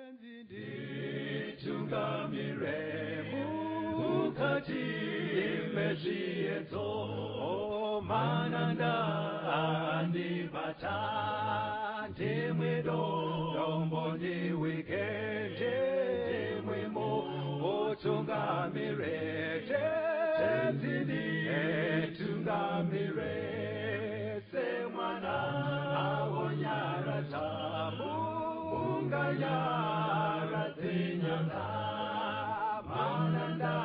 Nditungamire mukati mezviedzo, mananda andibata, ndimwe dombo ndiwike, ndimwe mutungamire, Tenzi nditungamire, semwana awonyaradza munganyaradze nyanga, mananda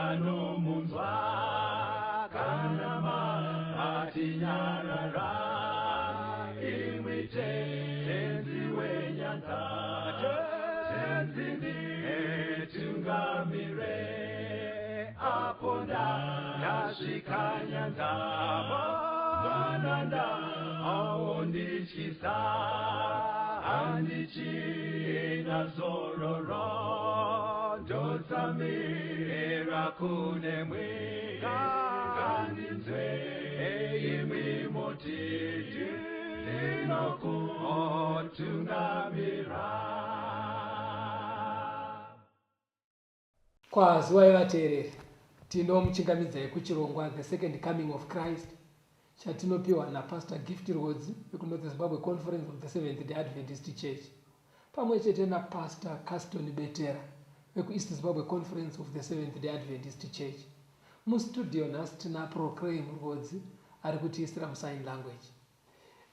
anomunzwa kana matinyarara, imwi Tenzi wenyanza, Tenzi nditungamire, apo ndasvika nyanza, mananda aondityisa, handichina zororo, ndotsamira kunemwi, ngandinzwe imwi moti ndinokutungamira. Kwaziwai vateereri, tinomuchingamidzai kuchirongwa The Second Coming of Christ chatinopiwa naPastor Gift Rwodzi vekuNorth Zimbabwe Conference of the Seventh Day Adventist Church pamwe chete naPastor Caston Betera vekuEast Zimbabwe Conference of the Seventh Day Adventist Church. Mustudio nhasi tina Proclaim Rwodzi ari kutiisira musign language.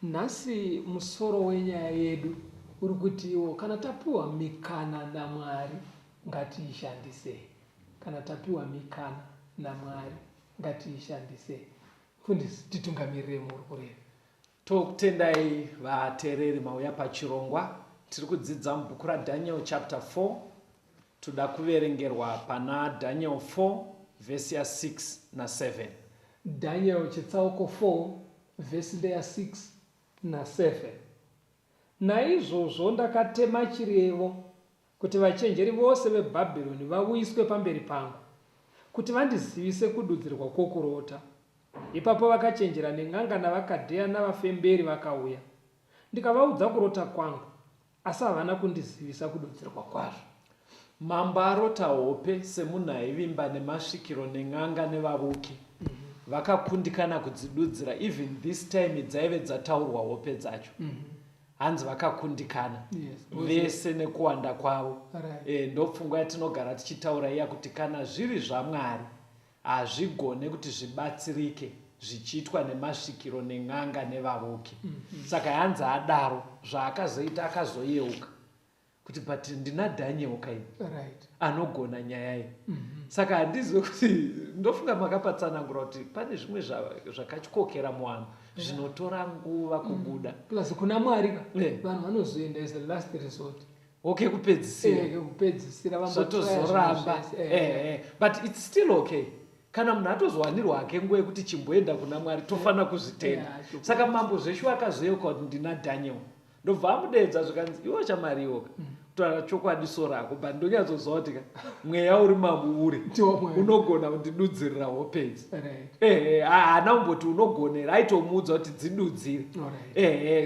Nhasi musoro wenyaya yedu uri kuti iwo kana tapiwa mikana naMwari ngatiishandisei. Kana tapiwa mikana naMwari ngatiishandisei. Mfundisi, titungamirire muhurukuro yedu. Tokutendai vateereri mauya pachirongwa. Tiri kudzidza mubhuku raDaniel chapter 4. Toda kuverengerwa pana Daniel 4 vhesi ya 6 na 7. Daniel chitsauko 4 vhesi ndeya 6 na 7. Naizvozvo ndakatema chirevo kuti vachenjeri vose veBhabhironi vauyiswe pamberi pangu, kuti vandizivise kududzirwa kwokurota. Ipapo vakachenjera nen'anga navaKadheya navafemberi vakauya, ndikavaudza kurota kwangu, asi havana kundizivisa kududzirwa kwazvo. Mambo arota hope semunhu aivimba nemasvikiro nen'anga nevavuki. Vakakundikana kudzidudzira even this time dzaive dzataurwa hope dzacho. Hanzi vakakundikana vese nekuwanda kwavo. Ndopfungwa yatinogara tichitaura iya kuti kana zviri zvaMwari hazvigone kuti zvibatsirike zvichiitwa nemasvikiro nen'anga nevavuki. Saka hanzi adaro zvaakazoita akazoyeuka kuti but ndina Daniel kaini anogona nyaya iyi. Saka handizive kuti ndofunga makapatsanangura kuti pane zvimwe zvakatyokera muvanhu zvinotora nguva kubuda. Plus kuna Mwari ka vanhu vanozoenda as the last resort. Okay, kupedzisira. Kupedzisira Zvatozoramba. But it's still okay. Kana munhu atozowanirwa hake nguva yekuti chimboenda kuna Mwari tofanira kuzvitenda. Saka mambo zveshuwa akazoyeuka kuti ndina Daniel. Ndobva amudeedza zvikanzi iwe chamari iwoka. Kutaura chokwadi so rako but ndonyatsoziva kuti ka mweya uri mamuuri unogona kundidudzirira hope idzi. Haana kumboti unogonera, aitomuudza kuti dzidudzire.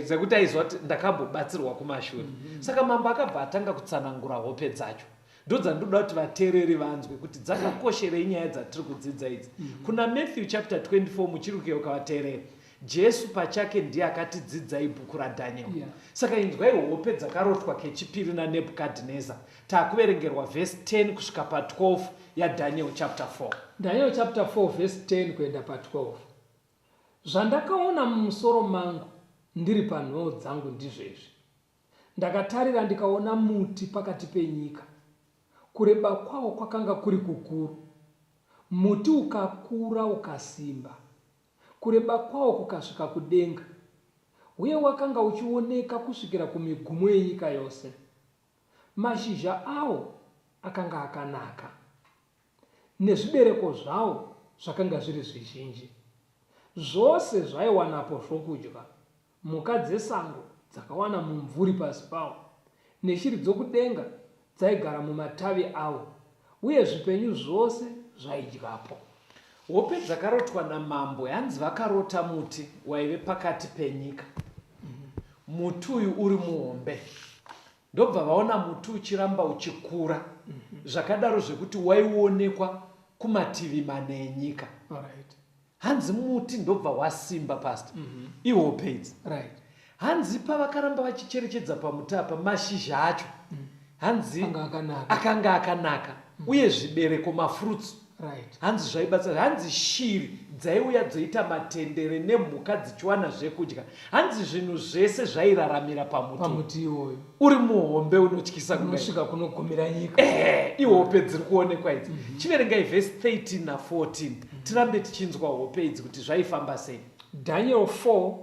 Zvekuti aiziva kuti ndakambobatsirwa kumashure. Saka mambo akabva atanga kutsanangura hope dzacho. Ndodzandinoda kuti vateereri vanzwe kuti dzakakosherei nyaya dzatiri kudzidza idzi. Kuna Matthew chapter 24 muchiri kuyeuka vateereri, Jesu pachake ndiye akati dzidzai bhuku raDaniel. Saka inzwai hope dzakarotwa kechipiri naNebukadhineza. Takuverengerwa verse 10 kusvika pa 12 yaDaniel chapter 4. Daniel chapter 4 verse 10 kuenda pa 12. Zvandakaona mumusoro mangu ndiri panhoo dzangu ndizvezvi. Ndakatarira ndikaona muti pakati penyika, kureba kwawo kwakanga kuri kukuru, muti ukakura ukasimba, kureba kwawo kukasvika kudenga, uye wakanga uchioneka kusvikira kumigumo yenyika yose. Mashizha awo akanga akanaka, nezvibereko zvawo zvakanga zviri zvizhinji. Zvose zvaiwanapo zvokudya. Mhuka dzesango dzakawana mumvuri pasi pawo, neshiri dzokudenga dzaigara mumatavi awo, uye zvipenyu zvose zvaidyapo. Hope dzakarotwa namambo hanzi vakarota muti waive pakati penyika. Muti uyu uri muhombe. Ndobva vaona muti uchiramba uchikura zvakadaro zvekuti waionekwa kumativi mana enyika. Alright. Hanzi muti ndobva wasimba pastor. Ihope idzi. Right. Hanzi pavakaramba vachicherechedza pamuti apa mashizha acho hanzi Anga akanaka. akanga akanaka uye zvibereko mafruits Right. Hanzi zvaibatsira hanzi shiri dzaiuya dzoita matendere nemhuka dzichiwana zvekudya hanzi zvinhu zvese zvairaramira pamuti Pamuti iwoyo. Uri muhombe unotyisa kudai. Unosvika kunogumira nyika. Ehe, ihope dziri kuonekwa idzi. Chiverengai vhesi 13 na 14 tirambe tichinzwa hope idzi kuti zvaifamba sei. Daniel 4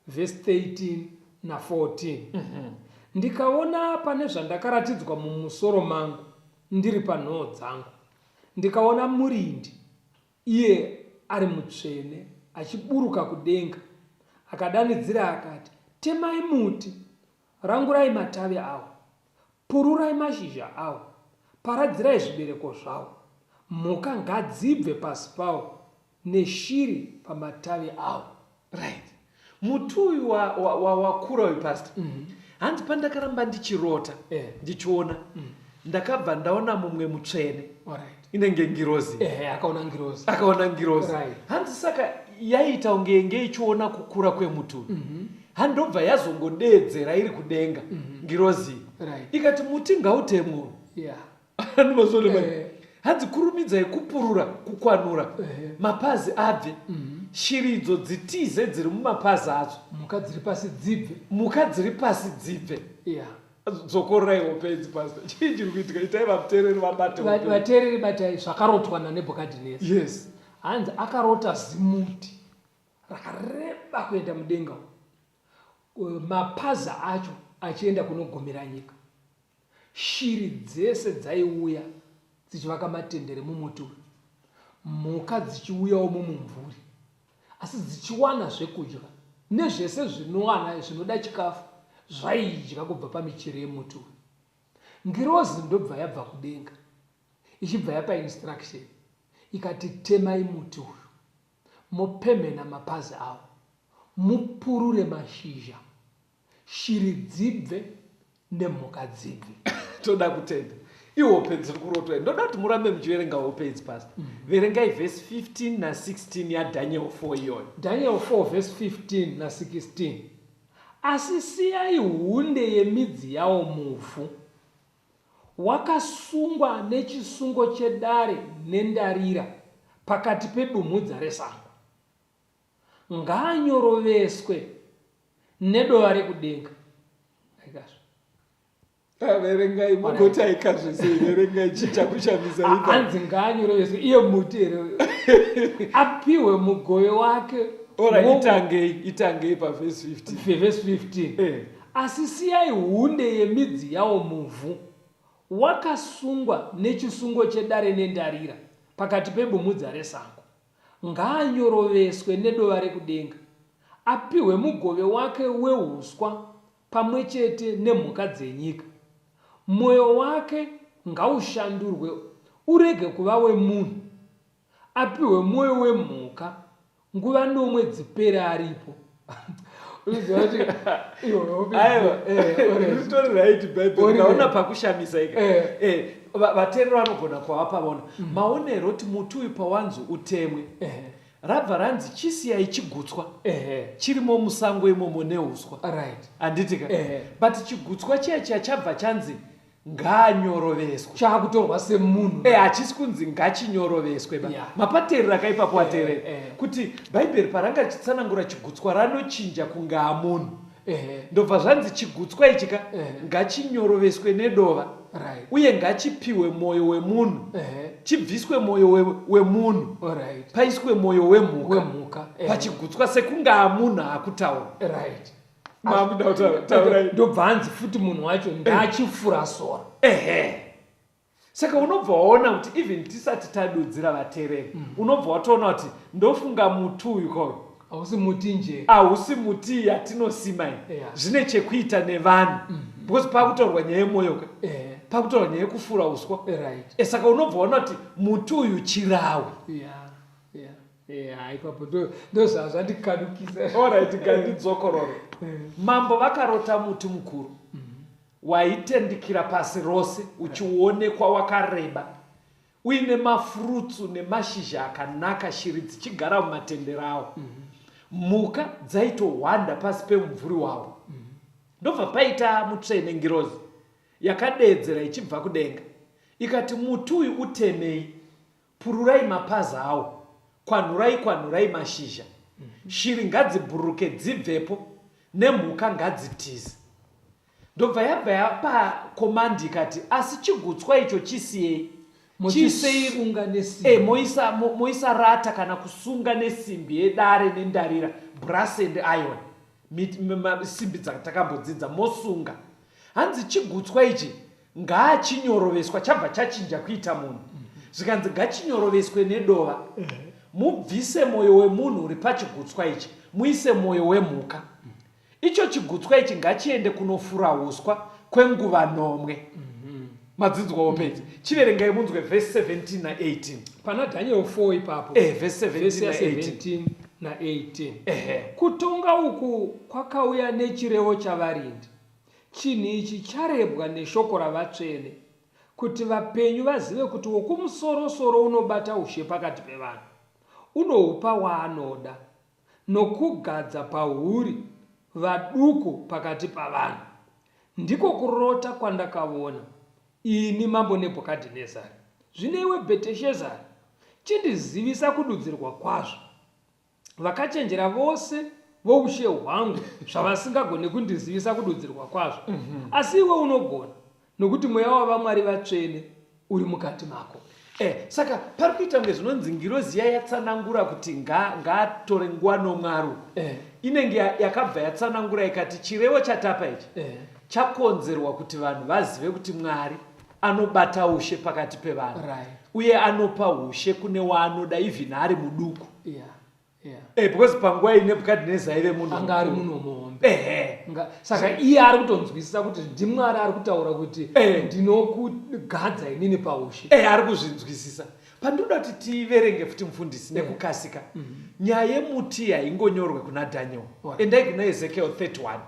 vhesi 13 na 14. Ndikaona pane zvandakaratidzwa mumusoro mangu ndiri panhoo dzangu. Ndikaona murindi, iye ari mutsvene, achiburuka kudenga, akadanidzira akati, Temai muti, rangurai matavi awo, pururai mashizha awo, paradzirai zvibereko zvawo, mhuka ngadzibve pasi pawo, neshiri pamatavi awo. Right. Muti uyu wakura wa, wa, wa uyu pastor. Hanzi pandakaramba ndichirota ndichiona ndakabva ndaona mumwe mutsvene. Alright. Inenge ngirozi. Ehe, akaona ngirozi. Akaona ngirozi. Right. Hanzi saka yaiita kunge yenge ichiona kukura kwemuti uyu. Handobva yazongodeedzera iri kudenga ngirozi iyi. Right. Ikati muti ngautemwe. Yeah. Anozvona manje. Eh. Hanzi kurumidzai kupurura, kukwanura Eh. mapazi abve. Shiri idzo dzitize dziri mumapazi adzo. Mhuka dziri pasi dzibve. Mhuka dziri pasi dzibve. Yeah. Dzokorerai hope idzi pastor. Chii chiri kuitika? Itai vateereri vabate hope. Vateereri batai zvakarotwa naNebhukadhineza. Yes. Hanzi akarota zimuti rakareba kuenda mudenga umu. Mapazi acho achienda kunogumira nyika. Shiri dzese dzaiuya dzichivaka matendere mumuti uyu, mhuka dzichiuyawo mumumvuri, asi dzichiwana zvekudya nezvese zvinowana zvinoda chikafu zvaidya kubva pamichero yemuti uyu. Ngirozi ndobva yabva kudenga ichibva yapa instruction ikati temai muti uyu mopemhena mapazi awo mupurure mashizha Shiri dzibve nemhuka dzibve. Toda kutenda. Ihope dziri kurotwa. Ndoda kuti murambe muchiverenga hope idzi pastor. Verengai verse 15 na 16 yaDaniel 4 iyoyo. Daniel 4 verse 15 na 16. Asi siyai hunde yemidzi yawo muvhu, wakasungwa nechisungo chedare nendarira pakati pebumhudza resango. Ngaanyoroveswe nedova rekudenga. Aikazve. Verengai mugoti aikazve sei verengai chichakushamisa ipa. Hanzi ngaanyoroveswe iye muti here apiwe mugove wake. Ora itangei itangei pa verse 15. Verse 15. Eh. Asi siyai hunde yemidzi yawo muvhu wakasungwa nechisungo chedare nendarira pakati pebumhudza resango. Ngaanyoroveswe nedova rekudenga, apihwe mugove wake wehuswa pamwe chete nemhuka dzenyika. Mwoyo wake ngaushandurwe urege kuva wemunhu, apihwe mwoyo wemhuka nguva nomwe dzipere aripo. Unoziva kuti iwe Aiwa, eh, alright. ritori right Bhaibheri. Alright. Ndaona pakushamisa ika. Eh. Eh, vateereri vanogona kuva pavaona. Maonero oti muti uyu pawanzi utemwe. Rabva ranzi chisiyai chigutswa. Chirimo musango imomo neuswa. Right. Handiti ka? But chigutswa chiya chiya chabva chanzi ngaanyoroveswe. Chakutorwa semunhu. Hachisi kunzi ngachinyoroveswe ba. Yeah. Mapateerera ka ipapo wateerera. Kuti Bhaibheri paranga richitsanangura chigutswa ranochinja kunge amunhu. Ndobva zvanzi chigutswa ichi ka ngachinyoroveswe nedova. Right. Uye ngachipiwe moyo wemunhu. Chibviswe moyo wemunhu. Alright. Paiswe moyo wemhuka. Wemhuka. Pachigutswa sekunge amunhu akutaura. Right. Makuda kutaura, taurai. Ndobva hanzi futi munhu wacho ndachifura sora. Saka unobva waona kuti even tisati tadudzira vateereri, unobva watoona kuti ndofunga muti uyu koyo. Hausi muti nje. Hausi muti yatinosima iyi. Yeah. Zvine chekuita nevanhu. Because pakutaurwa nyaya yemoyo ka. Pakutaurwa nyaya yekufura uswa. Right. Saka unobva waona kuti muti uyu chirawe. Yeah. Yeah. Yeah, ipapo ndo zvazvandikanukisa. All right, ngandidzokorore. Mambo vakarota muti mukuru. Waitendikira pasi rose uchionekwa wakareba uine mafurutsu nemashizha akanaka, shiri dzichigara mumatendere awo. Mhuka dzaitohwanda pasi pemumvuri wawo. Ndobva paita mutsvene ngirozi yakadeedzera ichibva kudenga ikati, Muti uyu utemei, Pururai mapazi awo, kwanhurai, kwanhurai mashizha. Shiri ngadzibhururuke dzibvepo, nemhuka ngadzitize. Ndobva yabva yapa command ikati, asi chigutswa icho chisiyei. Mochisunga nesimbi. Eh, moisa, mo, moisa rata kana kusunga nesimbi yedare nendarira, brass and iron. Simbi dzatakambodzidza, mosunga. Hanzi chigutswa ichi ngaachinyoroveswa chabva chachinja kuita munhu zvikanzi ngachinyoroveswe nedova mubvise mwoyo wemunhu uri pachigutswa ichi muise mwoyo wemhuka icho chigutswa ichi ngachiende kunofura uswa kwenguva nomwe madzinzwawo pedzi chiverengai munzwe vhesi 17 na18 pana daniel 4 ipapo eh, vhesi 17 na18 kutonga uku kwakauya nechirevo chavarindi Chinhu ichi charebwa neshoko ravatsvene, kuti vapenyu vazive kuti Wokumusoro-soro unobata ushe pakati pevanhu, unohupa waanoda, nokugadza pahuri vaduku pakati pavanhu. Ndiko kurota kwandakavona, ini mambo Nebhukadhinezari. Zvino iwe Bheteshezari, chindizivisa kududzirwa kwazvo. Vakachenjera vose voushe hwangu zvavasingagone kundizivisa kududzirwa kwazvo. Asi iwe unogona, nokuti mweya wavamwari vatsvene uri mukati mako. Eh, saka pari kuita kunge zvinonzi ngirozi iya yatsanangura kuti ngaatore nguva nomwari uku. Inenge yakabva yatsanangura ikati chirevo chatapa ichi chakonzerwa kuti vanhu vazive kuti Mwari anobata ushe pakati pevanhu uye anopa ushe kune waanoda even ari muduku yeah. Yeah. Eh, because panguva iyi Nebhukadhineza aive munhu anga ari munhu muhombe ehe saka iye ari kutonzwisisa kuti ndimwari ari kutaura kuti eh. ndinokugadza inini paushe eh, ari kuzvinzwisisa pandinoda kuti tiverenge futi mufundisi eh. nekukasika nyaya yemuti haingonyorwe kuna Daniel endai kuna Ezekiel 31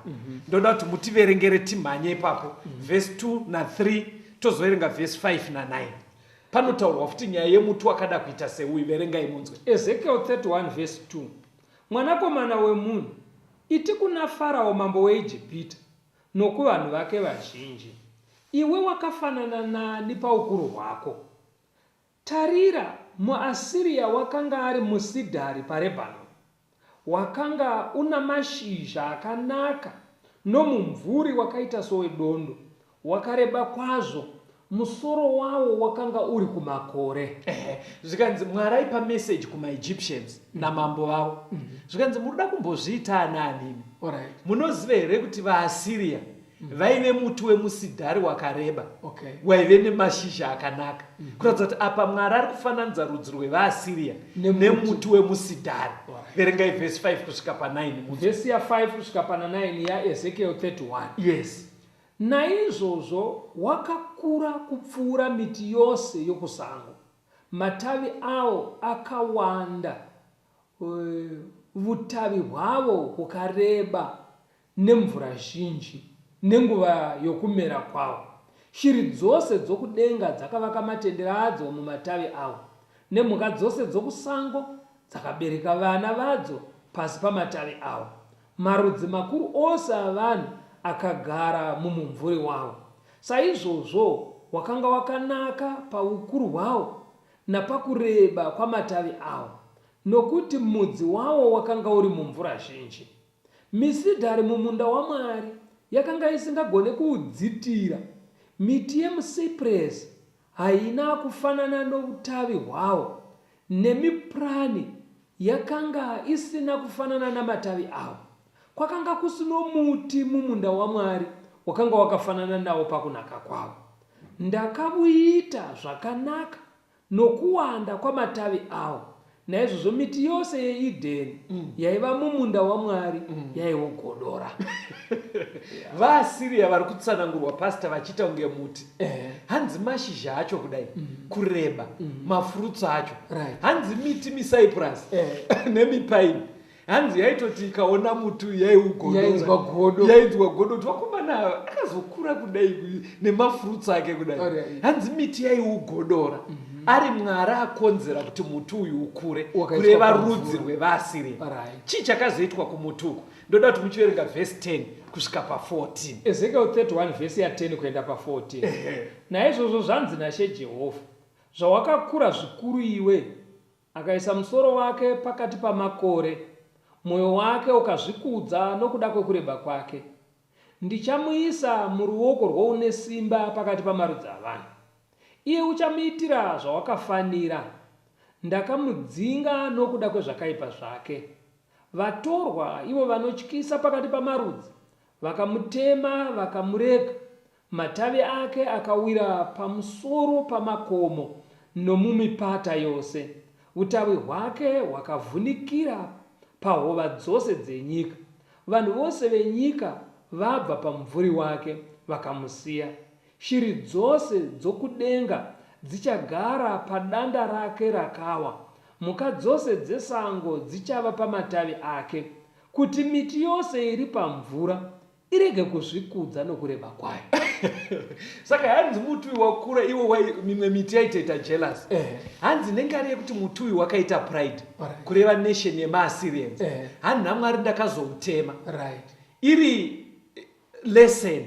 ndoda kuti mutiverengere timhanye ipapo vhesi 2 na3 tozoverenga vhesi 5 na9 panotaurwa futi nyaya yemuti wakada kuita seuyu verengai munzwe Ezekiel 31 vhesi 2 Mwanakomana wemunhu, iti kuna Farao mambo weIjipita nokuvanhu vake vazhinji, Iwe wakafanana nani paukuru hwako? Tarira, muAsiria wakanga ari musidhari paRebhanoni, wakanga una mashizha akanaka nomumvuri wakaita sowedondo, wakareba kwazvo, musoro wawo wakanga uri kumakore. Ehe, zvikanzi Mwari aipa message kumaEgyptians namambo vavo. Zvikanzi munoda kumbozviita anaani imi? Alright. Munoziva here kuti vaAsiria vaive muti wemusidhari wakareba okay. waive nemashizha akanaka mm -hmm. kuratidza kuti apa Mwari ari kufananidza rudzi rwevaAsiria nemuti wemusidhari right. Verengai vhesi 5 kusvika pa9 vhesi ya5 kusvika pana 9 yaEzekiel 31 yes Naizvozvo wakakura kupfuura miti yose yokusango, matavi awo akawanda, vutavi hwavo hukareba, nemvura zhinji, nenguva yokumera kwawo. Shiri dzose dzokudenga dzakavaka matendere adzo mumatavi awo, nemhuka dzose dzokusango dzakabereka vana vadzo pasi pamatavi awo. Marudzi makuru ose avanhu akagara mumumvuri wawo. Saizvozvo wakanga wakanaka paukuru hwawo napakureba kwamatavi awo, nokuti mudzi wawo wakanga uri mumvura zhinji. Misidhari mumunda waMwari yakanga isingagone kuudzitira, miti yemusipresi haina kufanana noutavi hwawo, nemipurani yakanga isina kufanana namatavi awo. Kwakanga kusino muti mumunda waMwari wakanga wakafanana nawo pakunaka kwawo. Ndakavuita zvakanaka nokuwanda kwamatavi awo. Naizvozvo miti yose yeEdheni yaiva mumunda waMwari yaiugodora. VaAsiria vari kutsanangurwa pastor vachiita kunge muti. Hanzi mashizha acho kudai kureba, mafurutsu acho. Right. Hanzi miti micyprus nemipaini. Hanzi yaitoti ikaona muti uyu yaiugodora. Yainzwa godo. Yainzwa godo kuti vakomana ava akazokura kudai nemafruits ake kudai. Alright. Hanzi miti yaiugodora. Ari Mwari akonzera kuti muti uyu ukure, Wakaiswa kureva pamvura. rudzi rwevaAsiria. Alright. Chii chakazoitwa kumuti uku? Ndoda kuti muchiverenga vhesi 10 kusvika pa14. Ezekiel 31 vhesi ya10 kuenda pa14. Naizvozvo zvanzi naShe Jehovha, zvawakakura zvikuru iwe, akaisa musoro wake pakati pamakore, mwoyo wake ukazvikudza nokuda kwekureba kwake. Ndichamuisa muruoko rwoune simba pakati pamarudzi avanhu. Iye uchamuitira zvawakafanira. Ndakamudzinga nokuda kwezvakaipa zvake. Vatorwa, ivo vanotyisa pakati pamarudzi, vakamutema vakamurega. Matavi ake akawira pamusoro pamakomo nomumipata yose. Utavi hwake hwakavhunikira pahova dzose dzenyika. Vanhu vose venyika vabva pamumvuri wake vakamusiya. Shiri dzose dzokudenga dzichagara padanda rake rakawa, mhuka dzose dzesango dzichava pamatavi ake, kuti miti yose iri pamvura irege kuzvikudza nokureba kwayo. Saka hanzi muti uyu wakura iwo wai mimwe miti yaitoita jealous. Hanzi nengari yekuti muti uyu wakaita pride. Alright. Kureva nation yemaAssyrians. Hanzi naMwari ndakazoutema. Iri lesson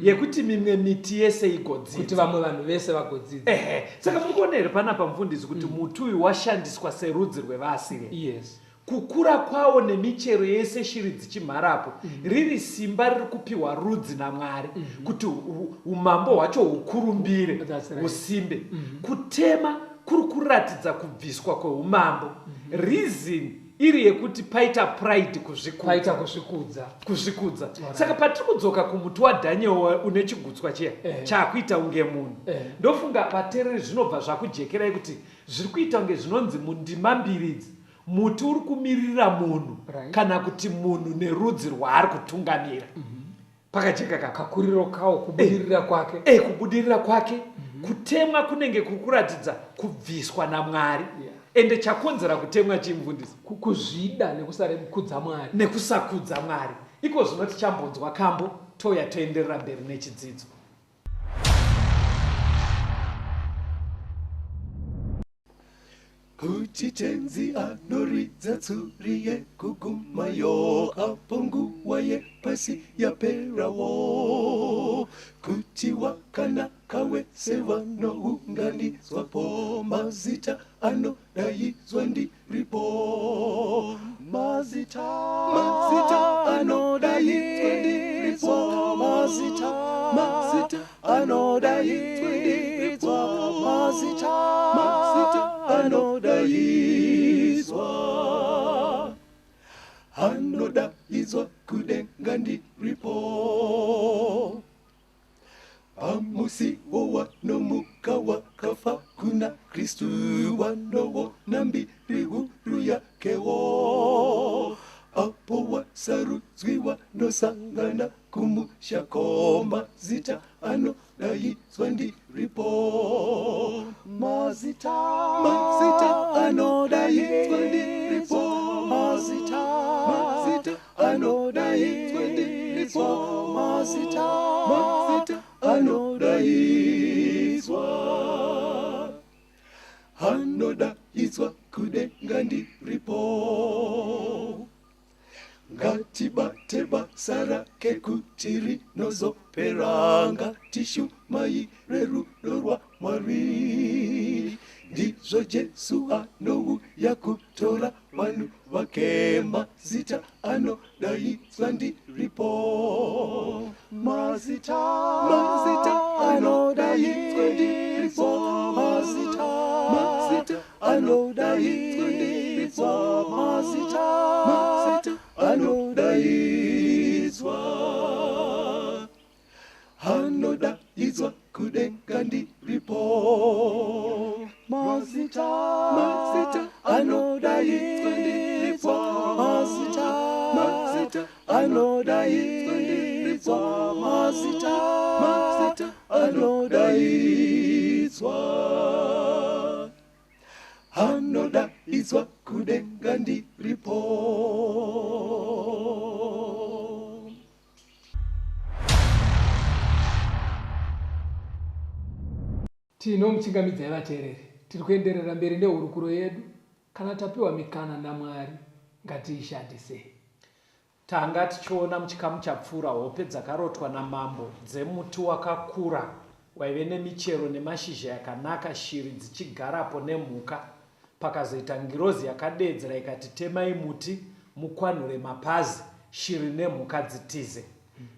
yekuti mimwe miti yese igodzidza. Kuti vamwe vanhu vese vagodzidza. Saka muri kuona here panapa mufundisi kuti muti uyu washandiswa serudzi rwevaAssyria. Yes. Kukura kwawo nemichero yese shiri dzichimharapo riri simba riri kupiwa rudzi naMwari kuti umambo hwacho hukurumbire, That's right. husimbe. Kutema kuri kuratidza kubviswa kweumambo. Reason iri yekuti paita pride kuzvikudza. Paita kuzvikudza. Kuzvikudza. Alright. Saka patiri kudzoka kumuti waDaniel une chigutswa chiya chaakuita unge munhu. Ndofunga vateereri zvinobva zvakujekerai kuti zviri kuita kunge zvinonzi mundima mbiri idzi muti uri kumiririra munhu kana kuti munhu nerudzi rwaari kutungamira. Pakajeka kaka. Kakuriro kawo, kubudirira kwake. Kubudirira kwake. Kutemwa kunenge kuri kuratidza kubviswa naMwari. Ende chakonzera kutemwa chii mufundisi? Kuzvida nekusakudza Mwari. Nekusakudza Mwari. Iko zvino tichambonzwa kambo touya toenderera mberi nechidzidzo. Kuti tenzi anoridza tsuri yekugumayo apo nguva yepasi yaperawo. Kuti wakanaka wese vanounganidzwapo mazita anodaidzwa ndiripo. Mazita, mazita anodaidzwa ndiripo. Mazita, mazita anodaidzwa ndiripo. Mazita, mazita anodaidzwa. Anodaidzwa kudenga ndiripo. Pamusiwo wanomuka wakafa kuna Kristu wanoona mbiri huru yakewo. Apo wasarudzwi wanosangana kumushako mazita anodaidzwa ndiripo. Mazita, mazita anodaidzwa ndiripo. Mazita, mazita anodaidzwa ndiripo. Mazita, mazita anodaidzwa. Anodaidzwa kudenga ndiripo. Ngatibate basa rake kuti rinozopera, ngatishumai rerudo rwaMwari. Ndizvo Jesu anouya kutora vanhu vake, mazita anodaidzwa ndiripo. Mazita, mazita anodaidzwa ndiripo. Mazita, mazita anodaidzwa ndiripo. Mazita, mazita anodaidzwa. Anodaidzwa kudenga ndiripo. Mazita, mazita anodaidzwa ndiripo. Mazita, mazita anodaidzwa ndiripo. Mazita, mazita anodaidzwa. Anodaidzwa kudenga ndiripo. Tinomuchingamidzai vateereri. Tiri kuenderera mberi nehurukuro yedu. Kana tapiwa mikana naMwari, ngatiishandisei. Tanga tichiona muchikamu chapfuura hope dzakarotwa namambo dzemuti wakakura waive nemichero nemashizha yakanaka shiri dzichigarapo nemhuka. Pakazoita ngirozi yakadeedzera ikati temai muti mukwanhure mapazi shiri nemhuka dzitize.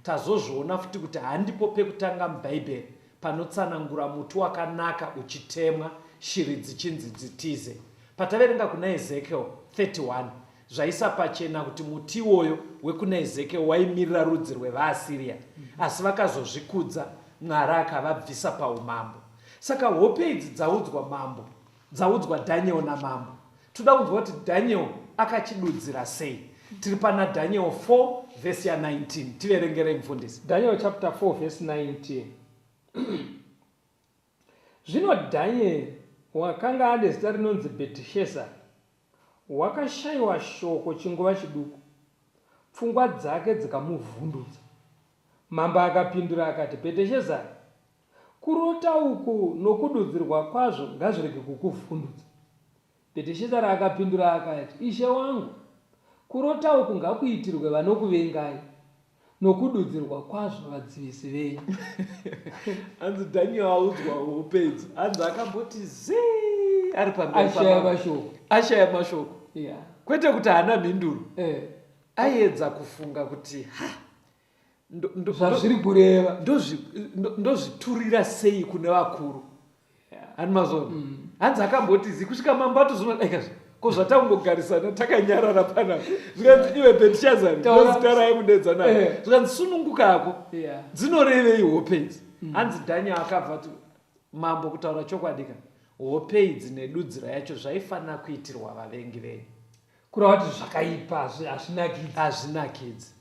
Tazozviona futi kuti handipo pekutanga mubhaibheri panotsanangura muti wakanaka uchitemwa shiri dzichinzi dzitize. Pataverenga kuna Ezekiel 31 zvaisa pachena kuti muti iwoyo wekuna Ezekiel waimirira rudzi rwevaAsiria asi vakazozvikudza Mwari akavabvisa paumambo. Saka hope idzi dzaudzwa mambo, dzaudzwa Daniel namambo. Toda kunzwa kuti Daniel akachidudzira sei. Tiri pana Daniel 4 vhesi ya 19. Tiverengerei mufundisi. Daniel chapter 4 verse 19. Zvino Dhanieri wakanga ane zita rinonzi Bhetishezari, wakashayiwa shoko chinguva chiduku, pfungwa dzake dzikamuvhundutsa. Mambo akapindura akati, Bheteshezari, kurota uku nokududzirwa kwazvo ngazvirege kukuvhundutsa. Bheteshezari akapindura akati, Ishe wangu, kurota uku ngakuitirwe vanokuvengai, nokududzirwa kwazvo vadzivisi venyu. Hanzi Daniel audzwa hope idzi, hanzi akamboti zii ari pamberi Ashaya mashoko. Ashaya mashoko. Yeah. Kwete kuti haana mhinduro. Eh. Aiedza kufunga kuti ha zvazviri kureva ndozviturira sei kune vakuru hani mazona mm. hanzi akamboti zi kusvika mambo atozona aikazve ko zvatangogarisana takanyarara panapa zvikanzi iwe betishazari ndozita raimudedza nayo eh. zvikanzi sunungukako dzinorevei hope idzi mm. hanzi daniel akabva ti mambo kutaura chokwadi ka hope idzi nedudziro yacho zvaifanira kuitirwa vavengi venyu kureva kuti zvakaipa hazvinakidzi hazvinakidzi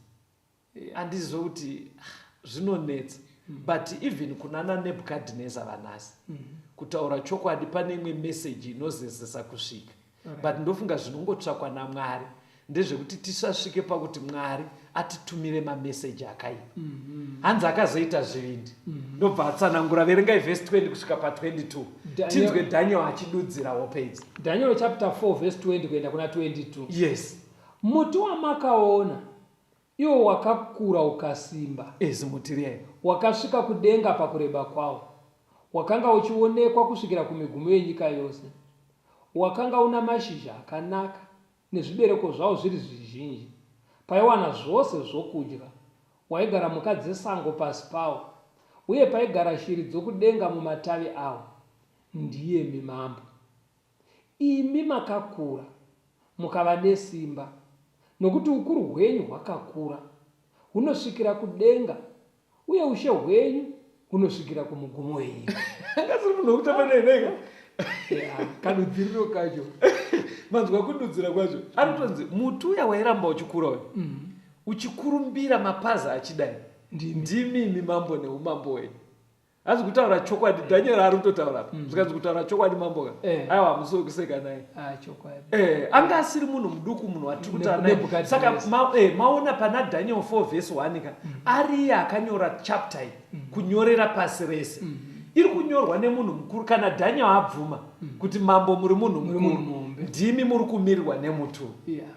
handizive kuti ah, zvinonetsa mm. but even kunana nebukadhineza vanhasi mm. kutaura chokwadi pane imwe meseji inozezesa kusvika right. but ndofunga zvinongotsvakwa namwari ndezvekuti tisasvike pakuti mwari atitumire mameseji akaipa mm -hmm. hanzi akazoita zvivindi mm -hmm. ndobva atsanangura verengai vhesi 20 kusvika pa22 tinzwe daniel achidudzira hope idzi daniel chapter 4 vhesi 20 kuenda kuna 22 yes muti wamakaona Iwo wakakura ukasimba. Zimuti riya. Wakasvika kudenga pakureba kwawo. Wakanga uchionekwa kusvikira kumigumo yenyika yose. Wakanga una mashizha akanaka, nezvibereko zvawo zviri zvizhinji. Paiwana zvose zvokudya. Waigara mhuka dzesango pasi pawo, uye paigara shiri dzokudenga mumatavi awo. Ndiyemi mambo. Imi makakura, mukava nesimba, nokuti ukuru hwenyu hwakakura, hunosvikira kudenga, uye ushe hwenyu hunosvikira kumugumo wenyika. Anga asiri munhu wekutamba naye neka. Yeah, kadudziriro kacho. Manzwa kududzira kwacho. Anotonzi muti uya wairamba uchikura uyu. Mm. Uchikurumbira mapazi achidai. Ndimi imi mambo neumambo hwenyu. Hanzi kutaura chokwadi Daniel ari kutotaura apa. Mm. Zvikanzi kutaura chokwadi mambo ka. Eh. Aiwa hamusi wekuseka naye. Ah chokwadi. Eh, anga asiri munhu muduku munhu watiri kutaura naye. Saka ma, eh, maona pana Daniel 4 verse 1 ka. Mm. Ari iye akanyora chapter iyi mm. kunyorera pasi rese. Mm. Iri kunyorwa nemunhu mukuru kana Daniel abvuma mm. kuti mambo muri munhu mukuru. Ndimi muri kumirirwa nemutu. Yeah.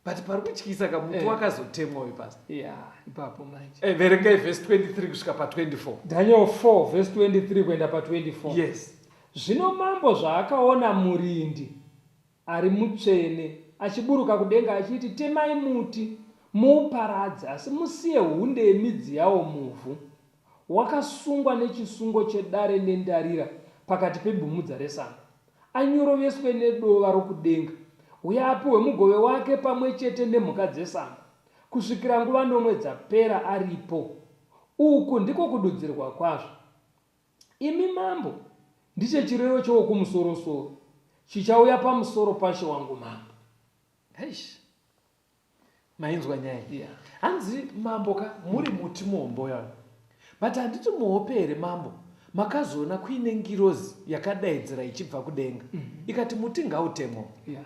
But pari kutyisa ka muti eh. wakazotemwa uyu pastor. Yeah, ipapo manje. Eh, verengai verse 23 kusvika pa 24. Daniel 4 verse 23 kuenda pa 24. Yes. Zvino mambo zvaakaona murindi ari mutsvene achiburuka kudenga achiti, temai muti muuparadze, asi musiye hunde yemidzi yawo muvhu, wakasungwa nechisungo chedare nendarira pakati pebumhudza resango. anyoroveswe nedova rokudenga, uye apiwe mugove wake pamwe chete nemhuka dzesango, kusvikira nguva nomwe dzapera aripo. Uku ndiko kududzirwa kwazvo. Imi mambo, ndicho chirevo choWokumusorosoro, chichauya pamusoro pashe wangu mambo. Eish. Mainzwa nyaya iyi? Yeah. Hanzi mambo ka muri muti muhombe uya but handiti muhope here mambo makazoona kuine ngirozi yakadaidzira ichibva kudenga mm -hmm. ikati muti ngautemwa yeah.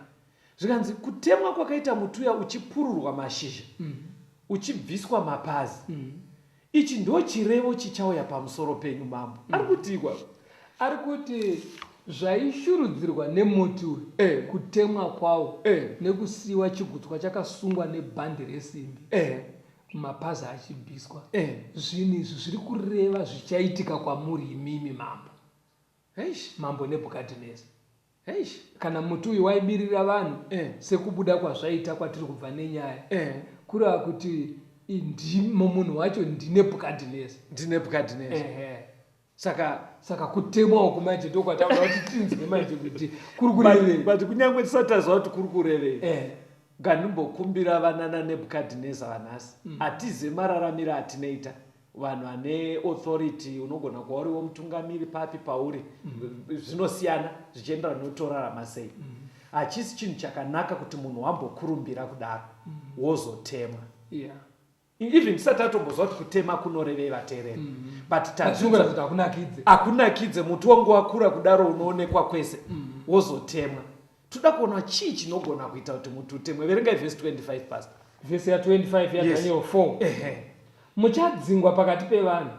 Zvikanzi kutemwa kwakaita muti uya uchipururwa mashizha mm -hmm. uchibviswa mapazi mm -hmm. Ichi ndochirevo chichauya pamusoro penyu mambo mm. Ari kutiikwa? Ari kuti zvaishurudzirwa nemuti uyu Eh. kutemwa kwawo Eh. nekusiiwa chigutswa chakasungwa nebhandi resimbi Eh. mapazi achibviswa Eh. zvinhu izvi zviri kureva zvichaitika kwamuri imimi mambo Eish. mambo Nebhukadhineza. Eish. Kana muti uyu waibirira vanhu Eh. sekubuda kwazvaita kwatiri kubva nenyaya Eh. kureva kuti ndimo munhu wacho ndiNebhukadhineza. NdiNebhukadhineza. Ehe. Saka Saka kutemwa uku manje ndokwataura kuti tinzwe manje kuti kuri kurevei. But kunyange tisati taziva kuti kuri kurevei. Eh. Ngandimbokumbira vanana Nebhukadhineza vanhasi. Hatizive mararamiro atinoita. Vanhu vane authority unogona kuva uriwo mutungamiri papi pauri. Zvinosiyana zvichienderana nekutorarama sei. Hachisi chinhu chakanaka kuti munhu wambokurumbira kudaro wozotemwa. Yeah. Even tisati tatombozwa kuti kutema kunorevei vateereri. But Tazvingoratidza tazvinzwa kuti hakunakidze. Hakunakidze muti wangu wakura kudaro unoonekwa kwese wozotemwa. Toda kuona chii chinogona kuita kuti muti utemwe. Verengai vhesi 25 pastor. Vhesi ya 25 ya Yes. Daniel 4. Ehe. Muchadzingwa pakati pevanhu,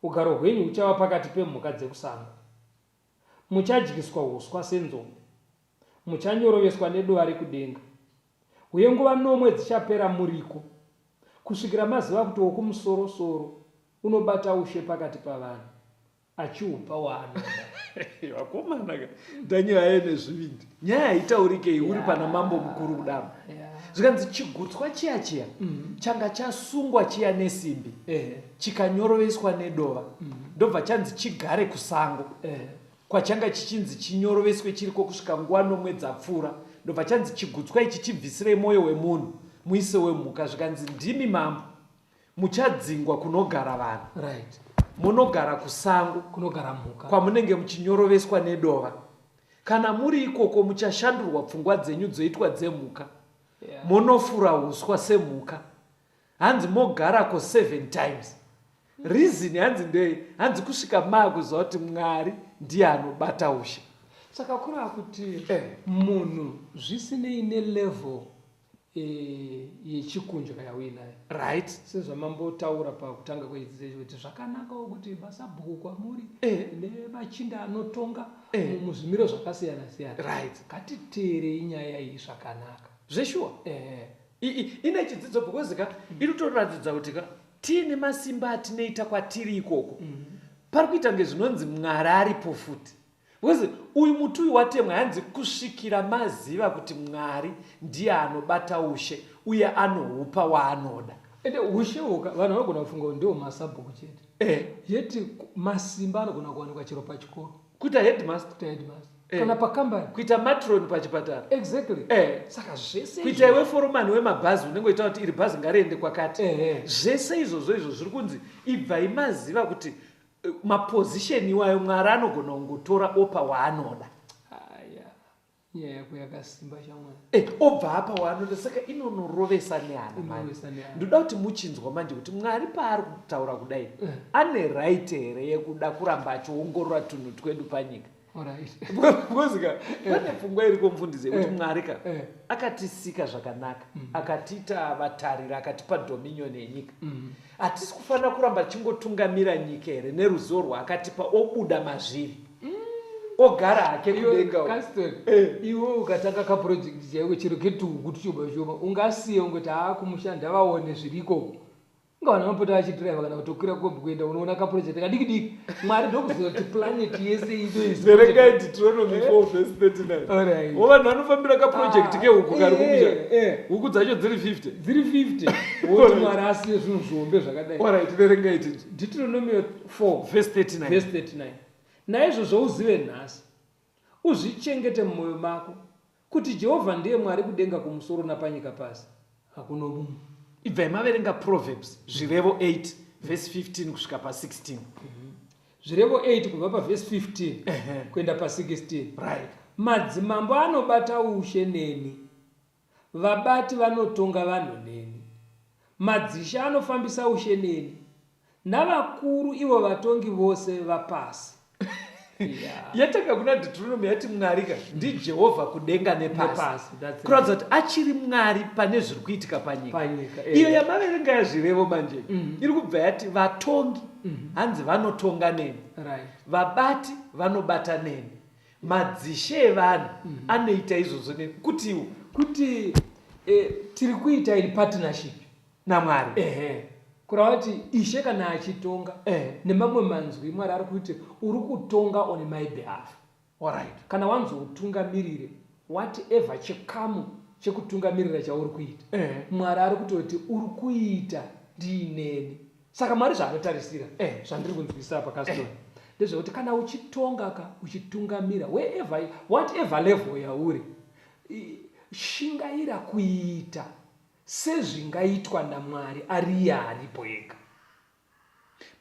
ugaro hwenyu huchava pakati pemhuka dzekusango. Muchadyiswa uswa senzou, muchanyoroveswa nedova rekudenga. Uye nguva nomwe dzichapera muriko, kusvikira maziva kuti Wokumusorosoro unobata ushe pakati pavanhu, achiupa waanoda. Vakomana ka, Daniel aive nezvivindi. Nyaya haitaurike iyi uri pana mambo mukuru kudaro. Zvikanzi chigutswa chiya chiya changa chasungwa chiya nesimbi chikanyoroveswa nedova ndobva chanzi chigare kusango kwachanga chichinzi chinyoroveswe chiriko kusvika nguva nomwe dzapfuura ndobva chanzi chigutswa ichi chibvisirei mwoyo wemunhu muise wemhuka zvikanzi ndimi mambo muchadzingwa kunogara vanhu Munogara kusango kunogara mhuka kwamunenge muchinyoroveswa nedova. Kana muri ikoko muchashandurwa pfungwa dzenyu dzoitwa dzemhuka. Monofura uswa semhuka. Hanzi mogarako 7 times. Reason hanzi ndei? Hanzi kusvika maakuziva kuti Mwari ndiye anobata ushe. Saka kureva kuti Eh. munhu zvisinei nelevel yechikunja yauinayo. Sezvamambotaura pakutanga kwechidzidzo ichi kuti zvakanakawo kuti masabhuku kwamuri nemachinda anotonga muzvimiro zvakasiyana siyana. Ngatiteerei nyaya iyi zvakanaka. Zveshuwa. Ine chidzidzo because ka inotoratidza kuti ka tiine masimba atinoita kwatiri ikoko. Pari kuita kunge zvinonzi Mwari aripo futi. Because uyu muti uyu watemwa hanzi kusvikira maziva kuti Mwari ndiye anobata ushe uye anohupa waanoda. Ende ushe uka vanhu vanogona kufunga kuti ndiwo masabhuku chete. Yeti masimba anogona kuwanikwa chero pachikoro. Kuita headmaster. Kuita headmaster. Kana pakambani. Kuita matron pachipatara. Saka zvese Kuita izvo iwe foromani wemabhazi unenge uchiita kuti iri bhazi ngariende kwakati. Zvese izvozvo izvo zviri kunzi ibvai maziva kuti maposition iwayo Mwari anogona kungotora opa waanoda. Aya, nyaya yako yakasimba shamwari. Obva apa waanoda, saka inonorovesa nehana manje. Inorovesa nehana. Ndoda kuti muchinzwa manje kuti Mwari paari kutaura kudai ane right here yekuda kuramba achiongorora tunhu twedu panyika? Because ka pane pfungwa iriko mufundisi yekuti Mwari ka akatisika zvakanaka, akatiita vatariri, akatipa dominion yenyika. Hatisi kufanira kuramba tichingotungamira nyika here neruzivo rwaakatipa obuda mazviri ogara hake kudenga uko. Caston, iwe ukatanga kaproject chaiko chero ketuhuku tushoma shoma ungasiye ungoti haa kumusha ndavaone zviriko. Ungawana vanopota vachidriver kana kutokwira kombi kuenda unoona kaproject kadiki diki. Mwari ndokuziva kuti planet yese ino izvi. Verengai Deuteronomy 4 verse 39. Wo vanhu vanofambira kaproject kehuku kari kumusha. Huku dzacho dziri 50. Dziri 50. Woti Mwari asiye zvinhu zvihombe zvakadai. Verengai tinzwe. Deuteronomy 4 verse 39. Verse 39. Naizvozvo uzive nhasi, uzvichengete mumwoyo mako, kuti Jehovha ndiye Mwari kudenga kumusoro napanyika pasi, hakuna mumwe. Ibvai maverenga Proverbs, Zvirevo 8 verse 15 kusvika pa 16. Zvirevo 8 kubva pa verse 15 kuenda pa 16. Madzimambo anobata ushe neni, vabati vanotonga vanhu neni, madzishe anofambisa ushe neni, navakuru ivo vatongi vose vapasi. Yatanga kuna Deuteronomy yati Mwari ka ndiJehovha kudenga nepasi. Kuratidza kuti achiri Mwari pane zviri kuitika panyika. Iyo yamaverenga yazvirevo manje iri kubva yati vatongi hanzi vanotonga neni. Vabati vanobata neni. Madzishe evanhu anoita izvozvo neni. Kutiwo kuti tiri kuita in partnership naMwari. Ehe. Kureva kuti ishe kana achitonga nemamwe manzwi Mwari ari kuti uri kutonga on my behalf. Alright. Kana wanzi utungamirire whatever chikamu chekutungamirira chauri kuita. Mwari ari kutoti uri kuita ndiineni. Saka Mwari zvaanotarisira zvandiri kunzwisisa apa Caston ndezvekuti kana uchitonga ka uchitungamira wherever whatever level yauri shingaira kuita Sezvingaitwa naMwari ari iye aripo ega.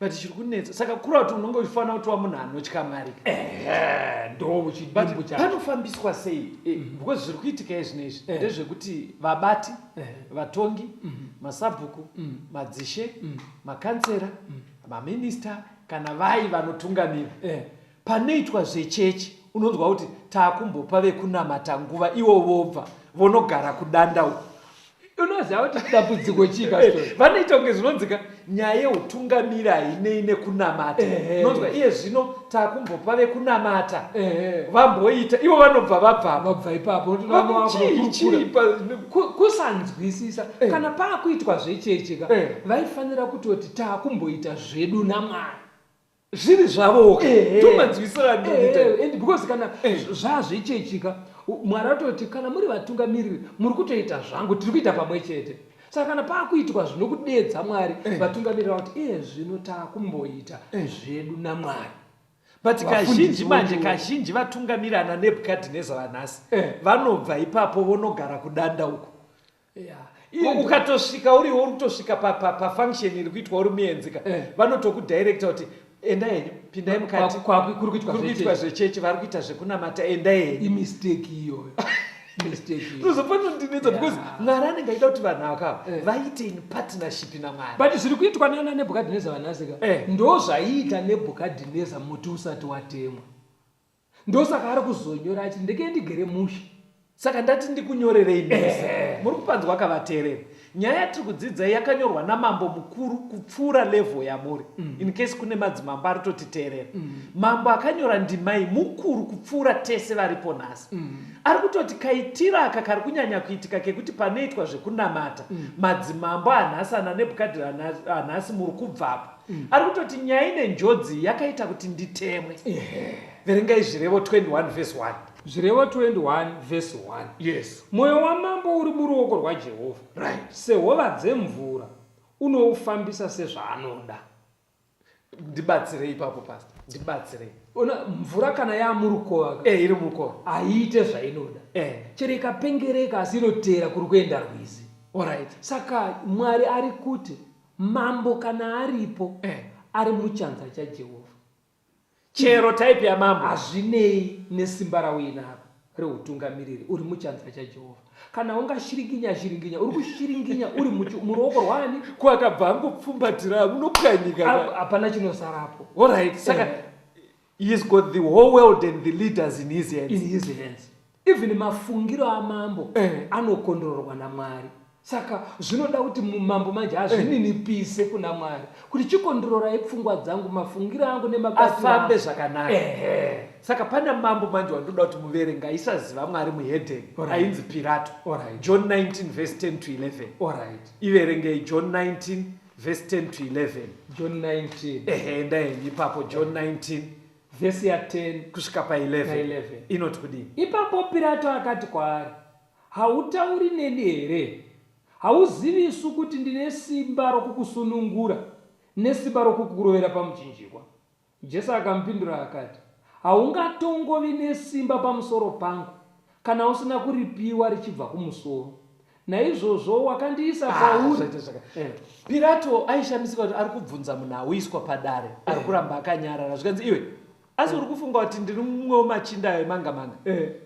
But chiri kunetsa saka kureva kuti unonge uchifanira kutova munhu anotya Mwari. Ehe, ndo chidimbu chacho. Panofambiswa sei? Because zviri kuitika izvino izvi ndezvekuti vabati, vatongi, masabhuku, madzishe, makansera, maminista kana vayi vanotungamira Panoitwa zvechechi unonzwa kuti takumbopa vekunamata nguva ivo vobva vonogara kudanda uko. Unoziva kuti dambudziko chii pastor? Vanoita kunge zvinonzika nyaya yeutungamiri hainei nekunamata. Unonzwa iye zvino takumbopa vekunamata vamboita ivo vanobva vabvapo. Vabva ipapo. Chii chii kusanzwisisa kana paakuitwa zvechechi ka vaifanira kutoti takumboita zvedu naMwari. Zviri zvavoka ndomanzwisiro andinoita and because kana zvazvechechika Mwari atoti kana muri vatungamiriri muri kutoita zvangu tiri kuita pamwe chete saka kana paakuitwa zvinokudedza Mwari vatungamiriri vakuti iye zvino taakumboita zvedu naMwari. But kazhinji manje kazhinji vatungamiri ana Nebukadhineza vanhasi vanobva ipapo vonogara kudanda uko. Yeah. Ukatosvika uriwo uri kutosvika pafunction iri kuitwa uri muenzika vanotokudirecta kuti endai henyu pindai mukati kuri kuitwa zvechechi vari kuita zvekunamata endai henyu imistake iyoyo Zvopanondinetsa because Mwari anenge aida kuti vanhu ava vaite in partnership naMwari. But zviri kuitwa nana Nebhukadhineza vanhasika ndo zvaiita Nebhukadhineza muti usati watemwa. Ndosaka ari kuzonyora achiti ndekei ndigere mushe. Saka ndati ndikunyorerei mese. Muri kupanzwa kavateereri. Nyaya yatiri kudzidza iyi yakanyorwa namambo mukuru kupfuura level yamuri. In case kune madzimambo ari kutotiteerera. Mambo akanyora ndima iyi mukuru kupfuura tese varipo nhasi. Ari kutoti kaitiro aka kari kunyanya kuitika kekuti panoitwa zvekunamata madzimambo anhasi ana Nebhukadhira anhasi muri kubvapo. Ari kutoti nyaya ine njodzi yakaita kuti nditemwe. Verengai Zvirevo 21 verse 1. Zvirevo 21 verse 1. Yes. Mwoyo wamambo uri muruoko rwaJehovha. Right. Sehova dzemvura unoufambisa sezvaanoda. Ndibatsirei ipapo pastor. Ndibatsirei. Ona mvura kana yamurukova. Iri murukova. Haiite zvainoda. Chero ikapengereka asi inoteera kuri kuenda rwizi. Alright. Saka Mwari ari kuti mambo kana aripo ari muchanza chaJehovha. Chero type yamambo. Hazvinei nesimba rauinaro reutungamiriri, uri muchanza chaJehovha. Kana ungashiringinya shiringinya, uri kushiringinya uri muruoko rwaani? Ko akabva angopfumbatira unopwanyika. Hapana chinosarapo. Alright, saka he's got the whole world and the leaders in his hands. In his hands. Even mafungiro amambo anokondororwa naMwari. Saka zvinoda kuti mambo manje azvininipise kuna Mwari kuti chikondororai pfungwa dzangu, mafungiro angu nemabatiro afambe zvakanaka. Saka pana mambo manje wandoda kuti muverenge aisaziva Mwari muhedheni ainzi Pirato. John 19 verse 10 to 11. Iverengei John 19 verse 10 to 11. John 19. Ehe, endai henyu ipapo John 19 verse ya 10 kusvika pa 11. Inoti kudii? Ipapo Pirato akati kwaari, Hautauri neni here? Hauzivisu kuti ndine simba rokukusunungura nesimba rokukurovera pamuchinjikwa? Jesu akamupindura akati, Haungatongovi nesimba pamusoro pangu kana usina kuripiwa richibva kumusoro. Naizvozvo wakandiisa kwauri. Pirato aishamisika kuti ari kubvunza munhu auiswa padare ari kuramba akanyarara zvikanzi iwe asi uri kufunga kuti ndiri mumwe wemachinda ayo emanga manga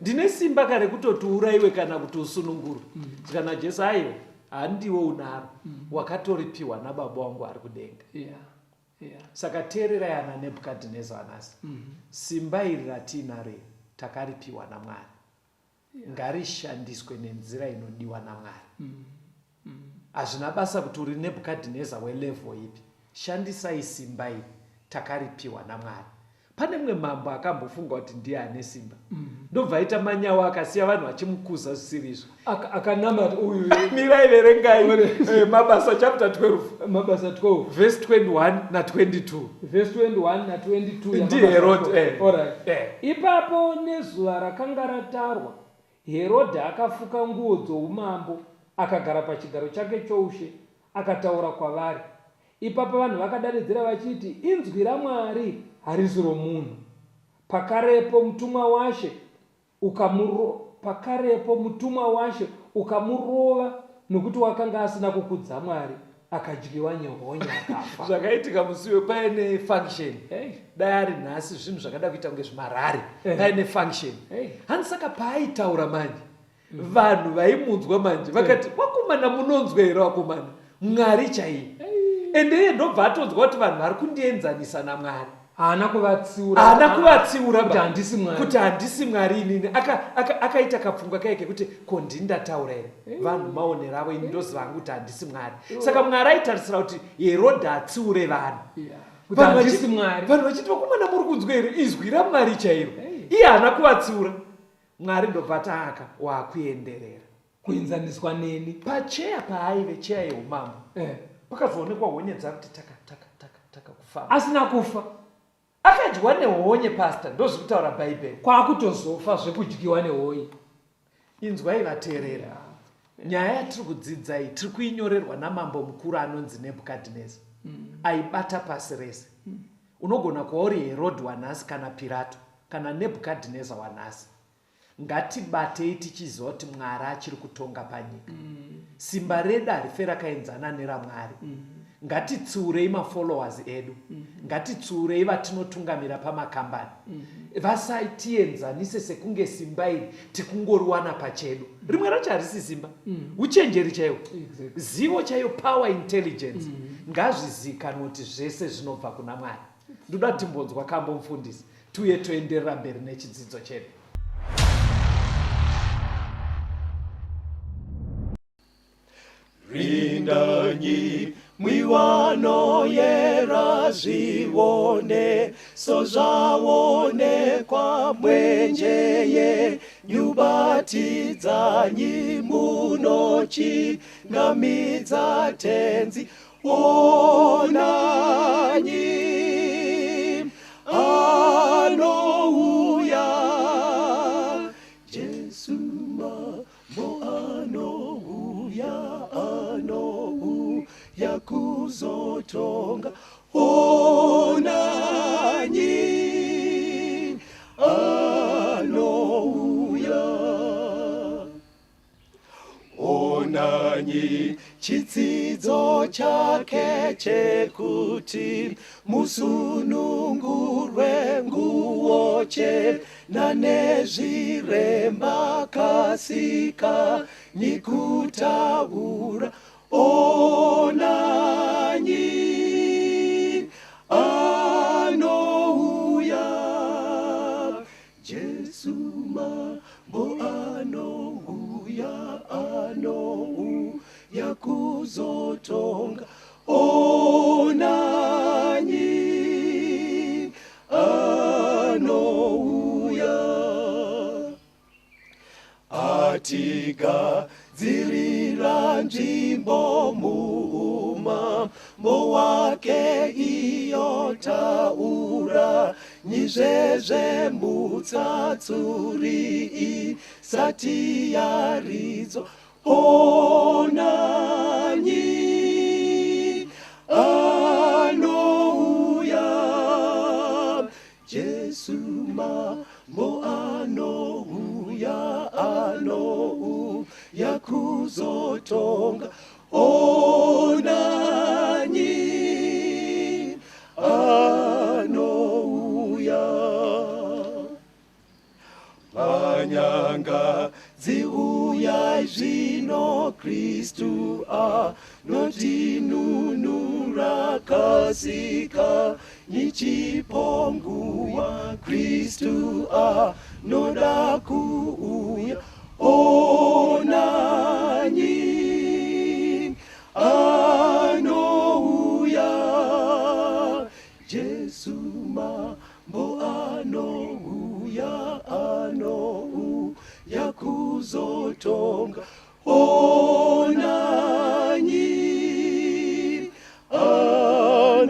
ndine simba kare kutoti uraiwe kana kuti usunungurwe. Zvikana Jesu aiwa handiwe unaro wakatoripiwa nababa wangu ari kudenga. Yeah. Saka teererai ana Nebhukadhineza anasi. Simba iri ratiinaro iri takaripiwa naMwari. Ngarishandiswe nenzira inodiwa naMwari. Hazvina basa kuti uri Nebhukadhineza welevel ipi. Shandisai simba iri takaripiwa naMwari. Pane mumwe mambo akambofunga kuti ndiye ane simba. Ndobva aita manyawa akasiya vanhu vachimukuza zvisiri izvo. Akanamata uyu. Mirai verengai Mabasa chapter 12. Mabasa 12. Verse 21 na 22. Verse 21 na 22. Ndi Herod. Alright. Ipapo nezuva rakanga ratarwa, Herodha akafuka nguo dzoumambo, akagara pachigaro chake choushe, akataura kwavari. Ipapo vanhu vakadanidzira vachiti, Inzwi raMwari, harisi romunhu. Pakarepo mutumwa waShe ukamuro, pakarepo mutumwa waShe ukamurova, nokuti wakanga asina kukudza Mwari, akadyiwa nehonye akafa. Zvakaitika musi uyo paine function. Hey. Dai ari nhasi zvinhu zvakada kuita kunge zvimarari. Hey. Paine function. Hey. Hanzi saka paaitaura manje vanhu vaimunzwa manje vakati vakomana munonzwa here vakomana Mwari chaiye. Ende iye ndobva atonzwa kuti vanhu vari kundienzanisa naMwari. Haana kuvatsiura. Haana kuvatsiura kuti handisi Mwari. Kuti handisi Mwari inini. Akaita kapfungwa kaye kekuti ko ndini ndataura here? Vanhu maonero avo ini ndoziva hangu kuti handisi Mwari. Saka Mwari aitarisira kuti Herodha atsiure vanhu. Kuti handisi Mwari. Vanhu vachiti vakomana muri kunzwa here izwi raMwari chairo. Iye haana kuvatsiura. Mwari ndobva ati aka wakuenderera. Kuenzaniswa neni. Pacheya paaive, cheya yeumambo. Pakazoonekwa honye dzakuti taka taka taka taka kufamba. Asina kufa. Akadyiwa nehonye pastor, ndozviri kutaura Bhaibheri. Kwakutozofa zvekudyiwa nehonye. Inzwai vateereri. Nyaya yatiri kudzidza iyi tiri kuinyorerwa namambo mukuru anonzi Nebhukadhineza. Aibata pasi rese. Unogona kuva uri Herodhi wanhasi kana Pirato kana Nebhukadhineza wanhasi. Ngatibatei tichiziva kuti Mwari achiri kutonga panyika. Simba redu harife rakaenzana neraMwari. Ngatitsiurei mafollowers edu. Ngatitsiurei vatinotungamira pamakambani. Vasatienzanise sekunge simba iri tikungoriwana pachedu. Rimwe racho harisi simba. Uchenjeri chaiwo. Zivo chaiyo, power intelligence. Ngazvizikanwe kuti zvese zvinobva kuna Mwari. Ndoda timbonzwa kambo mufundisi. Tiuye toenderera mberi nechidzidzo chedu. Rindanyi miwano yera zvione sozvaonekwa mwenjeye nyubatidzanyi munochingamidza tenzi onanyi anouya Jesu mambo anouya anouya kuzotonga onanyi anouya onanyi chitsidzo chake chekuti musunungurwe nguo chena nezviremba kasika nyikutaura onanyi anouya Jesu mambo anouya anouya kuzotonga onanyi anouya atigadzirira nzvimbo muumambo wake iyo taura nyizvezve mutsatsuri isati yaridzwa onanyi anouya Jesu mambo anouya anouya kuzotonga onanyi anouya Vanyanga dziuyai zvino Kristu anotinunura kasika nichipo nguva Kristu anoda kuuya onanyi anouya Jesu mambo anouya anouya kuzotonga onanyi anouya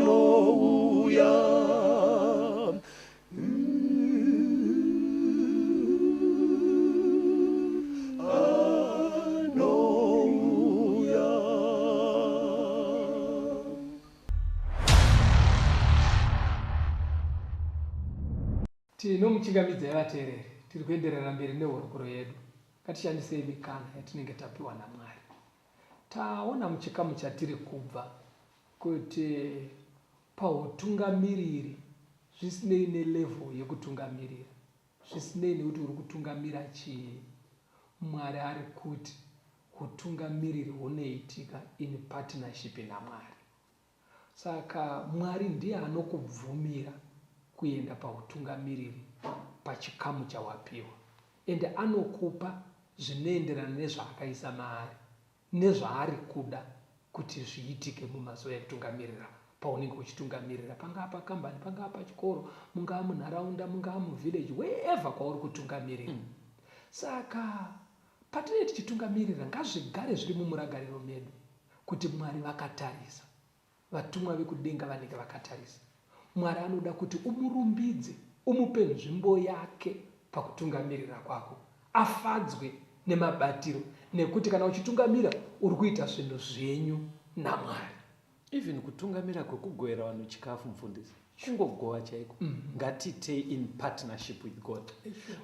Anouya. Tinomuchingamidzai vateereri, tiri kuenderera mberi nehurukuro yedu. Ngatishandisei mikana yatinenge tapiwa naMwari. Taona muchikamu chatiri kubva kuti pahutungamiriri zvisinei nelevel yekutungamirira, zvisinei nekuti uri kutungamira chii, Mwari ari kuti hutungamiriri hunoitika in partnership naMwari. Saka Mwari ndiye anokubvumira kuenda pahutungamiriri pachikamu chawapiwa ende anokupa zvinoenderana nezvaakaisa maari nezvaari kuda kuti zviitike mumazuva ekutungamirira paunenge uchitungamirira pangaa pakambani pangaa pachikoro mungaa munharaunda mungaa muvillage wherever kwauri kutungamirira mm. Saka patinenge tichitungamirira ngazvigare zviri mumuragariro medu kuti Mwari vakatarisa. Vatumwa vekudenga vanenge vakatarisa. Mwari anoda kuti umurumbidze, umupe nzvimbo yake pakutungamirira kwako. Afadzwe nemabatiro nekuti kana uchitungamira uri kuita zvinhu zvenyu naMwari. Even kutungamira kwekugovera vanhu chikafu mufundisi kungogova chaiko mm -hmm. ngatiitei in partnership with God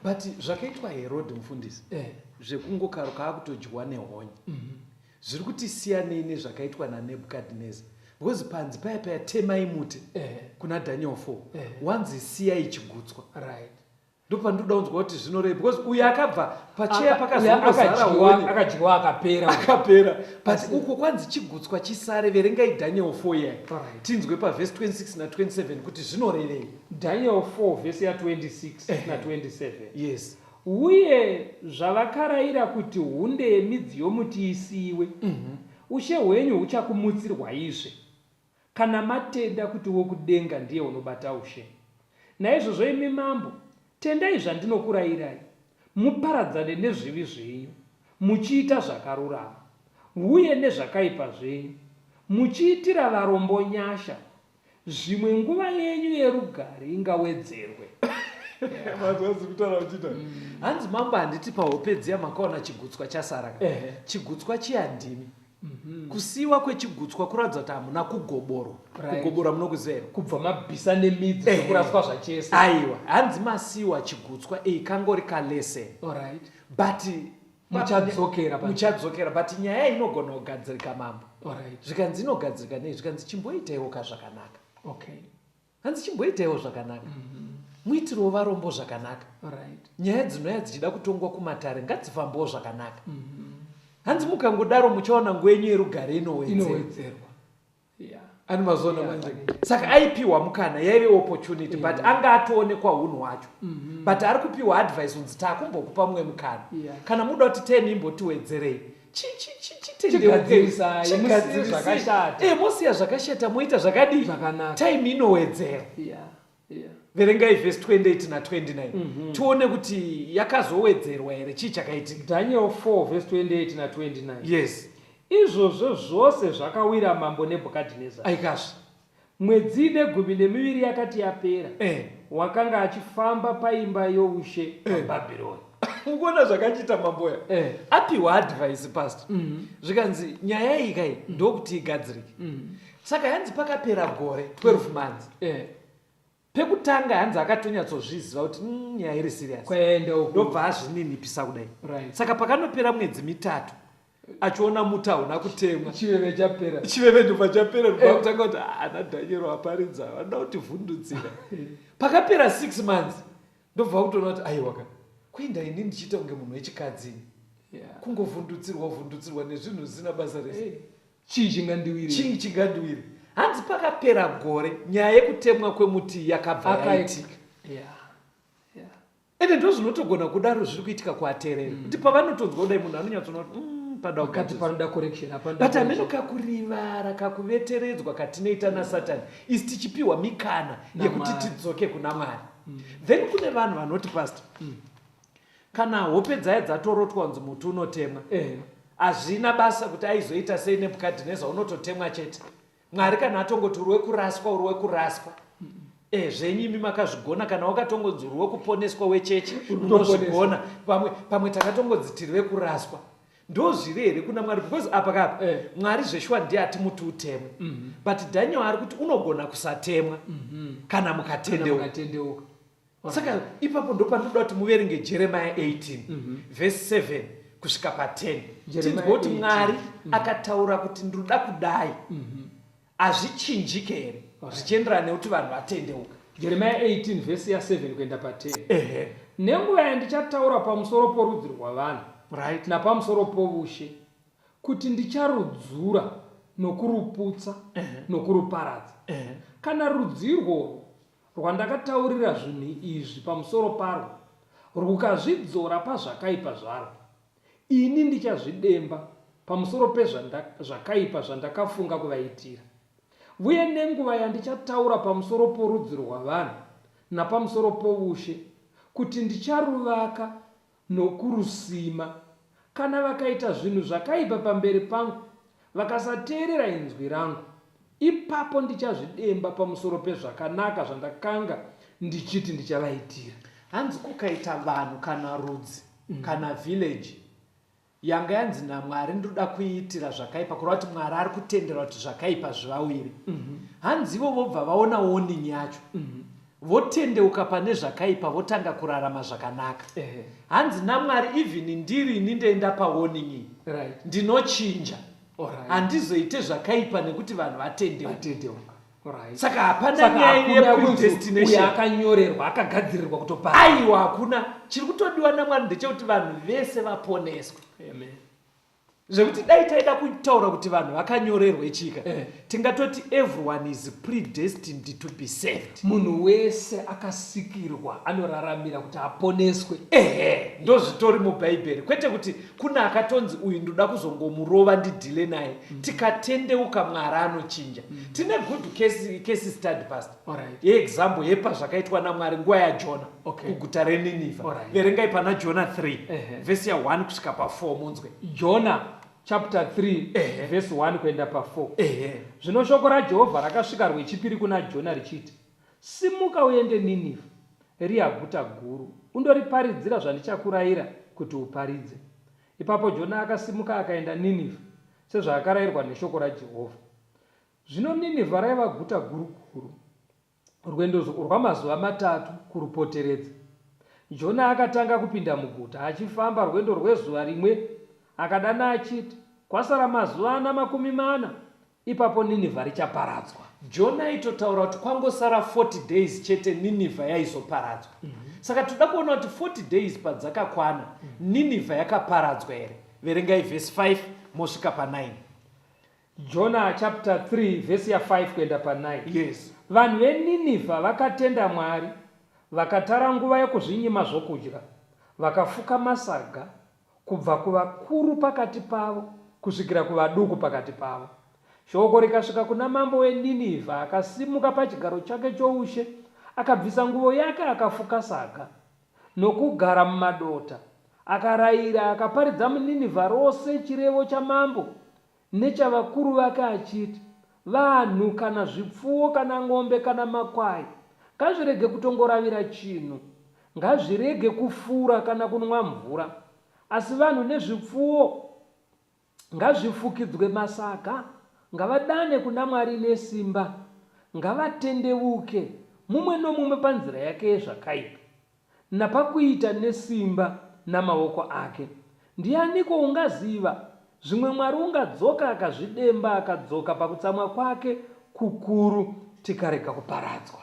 but zvakaitwa Herod mufundisi eh. Zvekungokaruka akutodyiwa nehonye mm -hmm. Zviri kuti siyanei nezvakaitwa naNebukadhineza because panzi paya paya temai muti eh. Kuna Daniel 4 eh. Wanzi siyai chigutswa right. Ndopandinoda kunzwa kuti zvinorei because uyu akabva pacheya pakazongozara honye akadyiwa akapera akapera but uko kwanzi chigutswa chisare verengai Daniel 4 iya tinzwe pavhesi 26 na27 kuti zvinorevei. Daniel 4 vhesi ya 26 na27 yes. Uye zvavakaraira kuti hunde yemidzi yomuti isiiwe, ushe hwenyu huchakumutsirwaizve, kana matenda kuti wokudenga ndiye unobata ushe. Naizvozvo imi mambo, tendai zvandinokurairai, muparadzane nezvivi zvenyu, muchiita zvakarurama, uye nezvakaipa zvenyu, muchiitira varombo nyasha, Zvimwe nguva yenyu yerugare ingawedzerwe. Manzwa kutaura uchiita. Hanzi mambo handiti pahope dziya makaona chigutswa chasara ka. Chigutswa chiya ndimi. Mm-hmm. Kusiiwa kwechigutswa kuratidza kuti hamuna kugoborwa. Right. Kugoborwa munokuziva here? Kubva mabvisa nemidzi zvekuraswa zvachese. Aiwa, hanzi masiiwa chigutswa iyi kangori kalesson. All right. But muchadzokera muchadzokera but nyaya inogona kugadzirika mambo. All right. Zvikanzi inogadzirika nei? Zvikanzi chimboitaiwo ka zvakanaka. Okay. Hanzi chimboitaiwo zvakanaka. Mm -hmm. Muitirewo varombo zvakanaka. All right. Nyaya dzinouya dzichida kutongwa kumatare ngadzifambewo zvakanaka. Mm -hmm. Hanzi mukangodaro muchaona nguva yenyu yerugare inowedzerwa. Yeah. Ani mazoona manje. Saka aipiwa mukana yaive opportunity yeah. But anga atoonekwa hunhu hwacho. Mm -hmm. But ari kupiwa advice unzi takumbokupa mumwe mukana. Yeah. Kana muda kuti ten imbotiwedzerei. Chigadzirisai zvakashata. Eh, mosiya zvakashata moita zvakadii? Zvakanaka. Time inowedzera. Yeah. Yeah. Verengai verse 28 na 29. Mm -hmm. Tione kuti yakazowedzerwa here chii chakaitika. Daniel 4 verse 28 na 29. Yes. Izvozvo zvose zvakawira mambo Nebhukadhinezari. Aikazve. Mwedzi ine 12 yakati yapera, eh. Wakanga achifamba paimba youshe paBhabhironi. Eh. Mukuona zvakachiita mamboya eh. Apiwa advice pastor. Mm -hmm. Zvikanzi nyaya iyi kai mm -hmm. ndokuti igadzirike. Mm -hmm. Saka hanzi pakapera gore 12 months. Eh. Pekutanga hanzi akatonyatsozviziva kuti mm, nyaya iri serious. Kwaenda uko. Ndobva azvininipisa kudai. Right. Saka pakanopera mwedzi mitatu achiona muti hauna kutemwa. Chiveve chapera. Chiveve ndobva chapera ndobva eh. kutanga kuti ah, ana Daniel aparidza vanoda kutivhundutsira. Pakapera 6 months ndobva kutoona kuti aiwa ka. Kuinda ini ndichiita kunge munhu wechikadzi ini. Kungovhundutsirwa vhundutsirwa nezvinhu zvisina basa rese. Chii chingandiwire? Chii chingandiwire? Hanzi pakapera gore nyaya yekutemwa kwemuti yakabva yaitika. Ende ndozvinotogona kudaro zviri kuitika kuatereri kuti pavanotonzwa kudai munhu anonyatsoona kuti pada kugadzirisa. Panoda correction, hapanoda But hameno correction. Kakurivara kakuveteredzwa katinoita nasatani isi tichipiwa mikana yekuti NaMwari. Tidzoke kuna Mwari. Then kune vanhu vanoti pastor, kana hope dzaya dzatorotwa kunzi muti unotemwa, hazvina basa kuti aizoita sei Nebukadhineza, unototemwa chete. Mwari kana atongoti uri wekuraswa, uri wekuraswa. Zvenyu imi makazvigona, kana wakatongonzi uri wekuponeswa wechechi, Uri unozvigona. Pamwe takatongonzi tiri vekuraswa. Ndozviri here kuna Mwari? Because apa kapa Mwari zveshuwa ndiye ati muti utemwe. But Daniel ari kuti unogona kusatemwa kana Kana mukatendeuka. mukatendeuka. Saka ipapo ndopanoda kuti muverenge Jeremiah 18 verse 7 kusvika pa10. Jeremiah Tinzwe kuti 18. Mwari akataura kuti ndoda kudai, hazvichinjike here zvichienderana nekuti vanhu vatendeuka? Jeremiah 18 vhesi ya7 kuenda pa10. Nenguva yandichataura pamusoro porudzi rwavanhu napamusoro povushe, kuti ndicharudzura nokuruputsa nokuruparadza, kana rudzi irworwo rwandakataurira zvinhu izvi pamusoro parwo rukazvidzora pazvakaipa zvarwo, ini ndichazvidemba pamusoro pezvakaipa zvandakafunga kuvaitira. Vuye nenguva yandichataura pamusoro porudzi rwavanhu napamusoro povushe, kuti ndicharuvaka nokurusima, kana vakaita zvinhu zvakaipa pamberi pangu, vakasateerera inzwi rangu, ipapo ndichazvidemba pamusoro pezvakanaka zvandakanga ndichiti ndichavaitira. Hanzi kukaita vanhu kana rudzi kana village yanga yanzi naMwari ndoda kuiitira zvakaipa, kureva kuti Mwari ari kutendera kuti zvakaipa zvivawire. Hanzi ivo vobva vaona warning yacho, votendeuka pane zvakaipa, votanga kurarama zvakanaka. Hanzi naMwari, even ndirini ndoenda pawarning iyi, ndinochinja, handizoite zvakaipa nekuti vanhu vatendeuka. Vatendeuka. Saka hapana Saka nyaya hakuna kunzi uyu yepredestination. Akanyorerwa, akagadzirirwa kutopara. Aiwa, hakuna. Chiri kutodiwa naMwari ndechekuti vanhu vese vaponeswe. Amen. Zvekuti dai taida kutaura kuti vanhu vakanyorerwe chika, tingatoti everyone is predestined to be saved. Munhu wese akasikirwa, anoraramira kuti aponeswe. Ehe, ndozvitori mubhaibheri, kwete kuti kuna akatonzi uyu ndoda kuzongomurova ndidhile naye. Tikatendeuka Mwari anochinja. Tine good case study, pastor, yeexample yepazvakaitwa naMwari nguva yaJona kuguta reNinivha. Verengai pana Jona 3 vhesi ya1 kusvika pa4 munzwe. Jona chapter 3 vhesi 1 kuenda pa4. Zvino shoko raJehovha rakasvika rwechipiri kuna Jona richiti, Simuka uende Ninivha, riya guta guru, undoriparidzira zvandichakurayira kuti uparidze. Ipapo Jona akasimuka akaenda Ninivha, sezvaakarayirwa neshoko raJehovha. Zvino Ninivha raiva guta guru guru, rwendo rwamazuva matatu kurupoteredza. Jona akatanga kupinda muguta, achifamba rwendo rwezuva rimwe, akadana achiti, Kwasara mazuva ana 40, ipapo Ninivha richaparadzwa. Jona aitotaura kuti kwangosara 40 days chete, Ninivha yaizoparadzwa. Saka toda kuona kuti 40 days padzakakwana, Ninivha yakaparadzwa here? Verengai vhesi 5 mosvika pa9. Jona chapter 3 vhesi ya5 kuenda pa9. Yes. Vanhu veNinivha vakatenda Mwari, vakatara nguva yokuzvinyima zvokudya, vakafuka masaga, kubva kuvakuru pakati pavo kusvikira kuvaduku pakati pavo. Shoko rikasvika kuna mambo weNinivha, akasimuka pachigaro chake choushe, akabvisa nguvo yake akafuka saga, nokugara mumadota. Akarayira, akaparidza muNinivha rose chirevo chamambo nechavakuru vake achiti, Vanhu kana zvipfuwo kana ng'ombe kana makwai ngazvirege kutongoravira chinhu, ngazvirege kufura kana kunwa mvura, asi vanhu nezvipfuwo ngazvifukidzwe masaga, ngavadane kuna Mwari nesimba, ngavatendevuke mumwe nomumwe panzira yake yezvakaipa, napakuita nesimba namaoko ake. Ndianiko ungaziva? Zvimwe Mwari ungadzoka akazvidemba, akadzoka pakutsamwa kwake kukuru, tikarega kuparadzwa.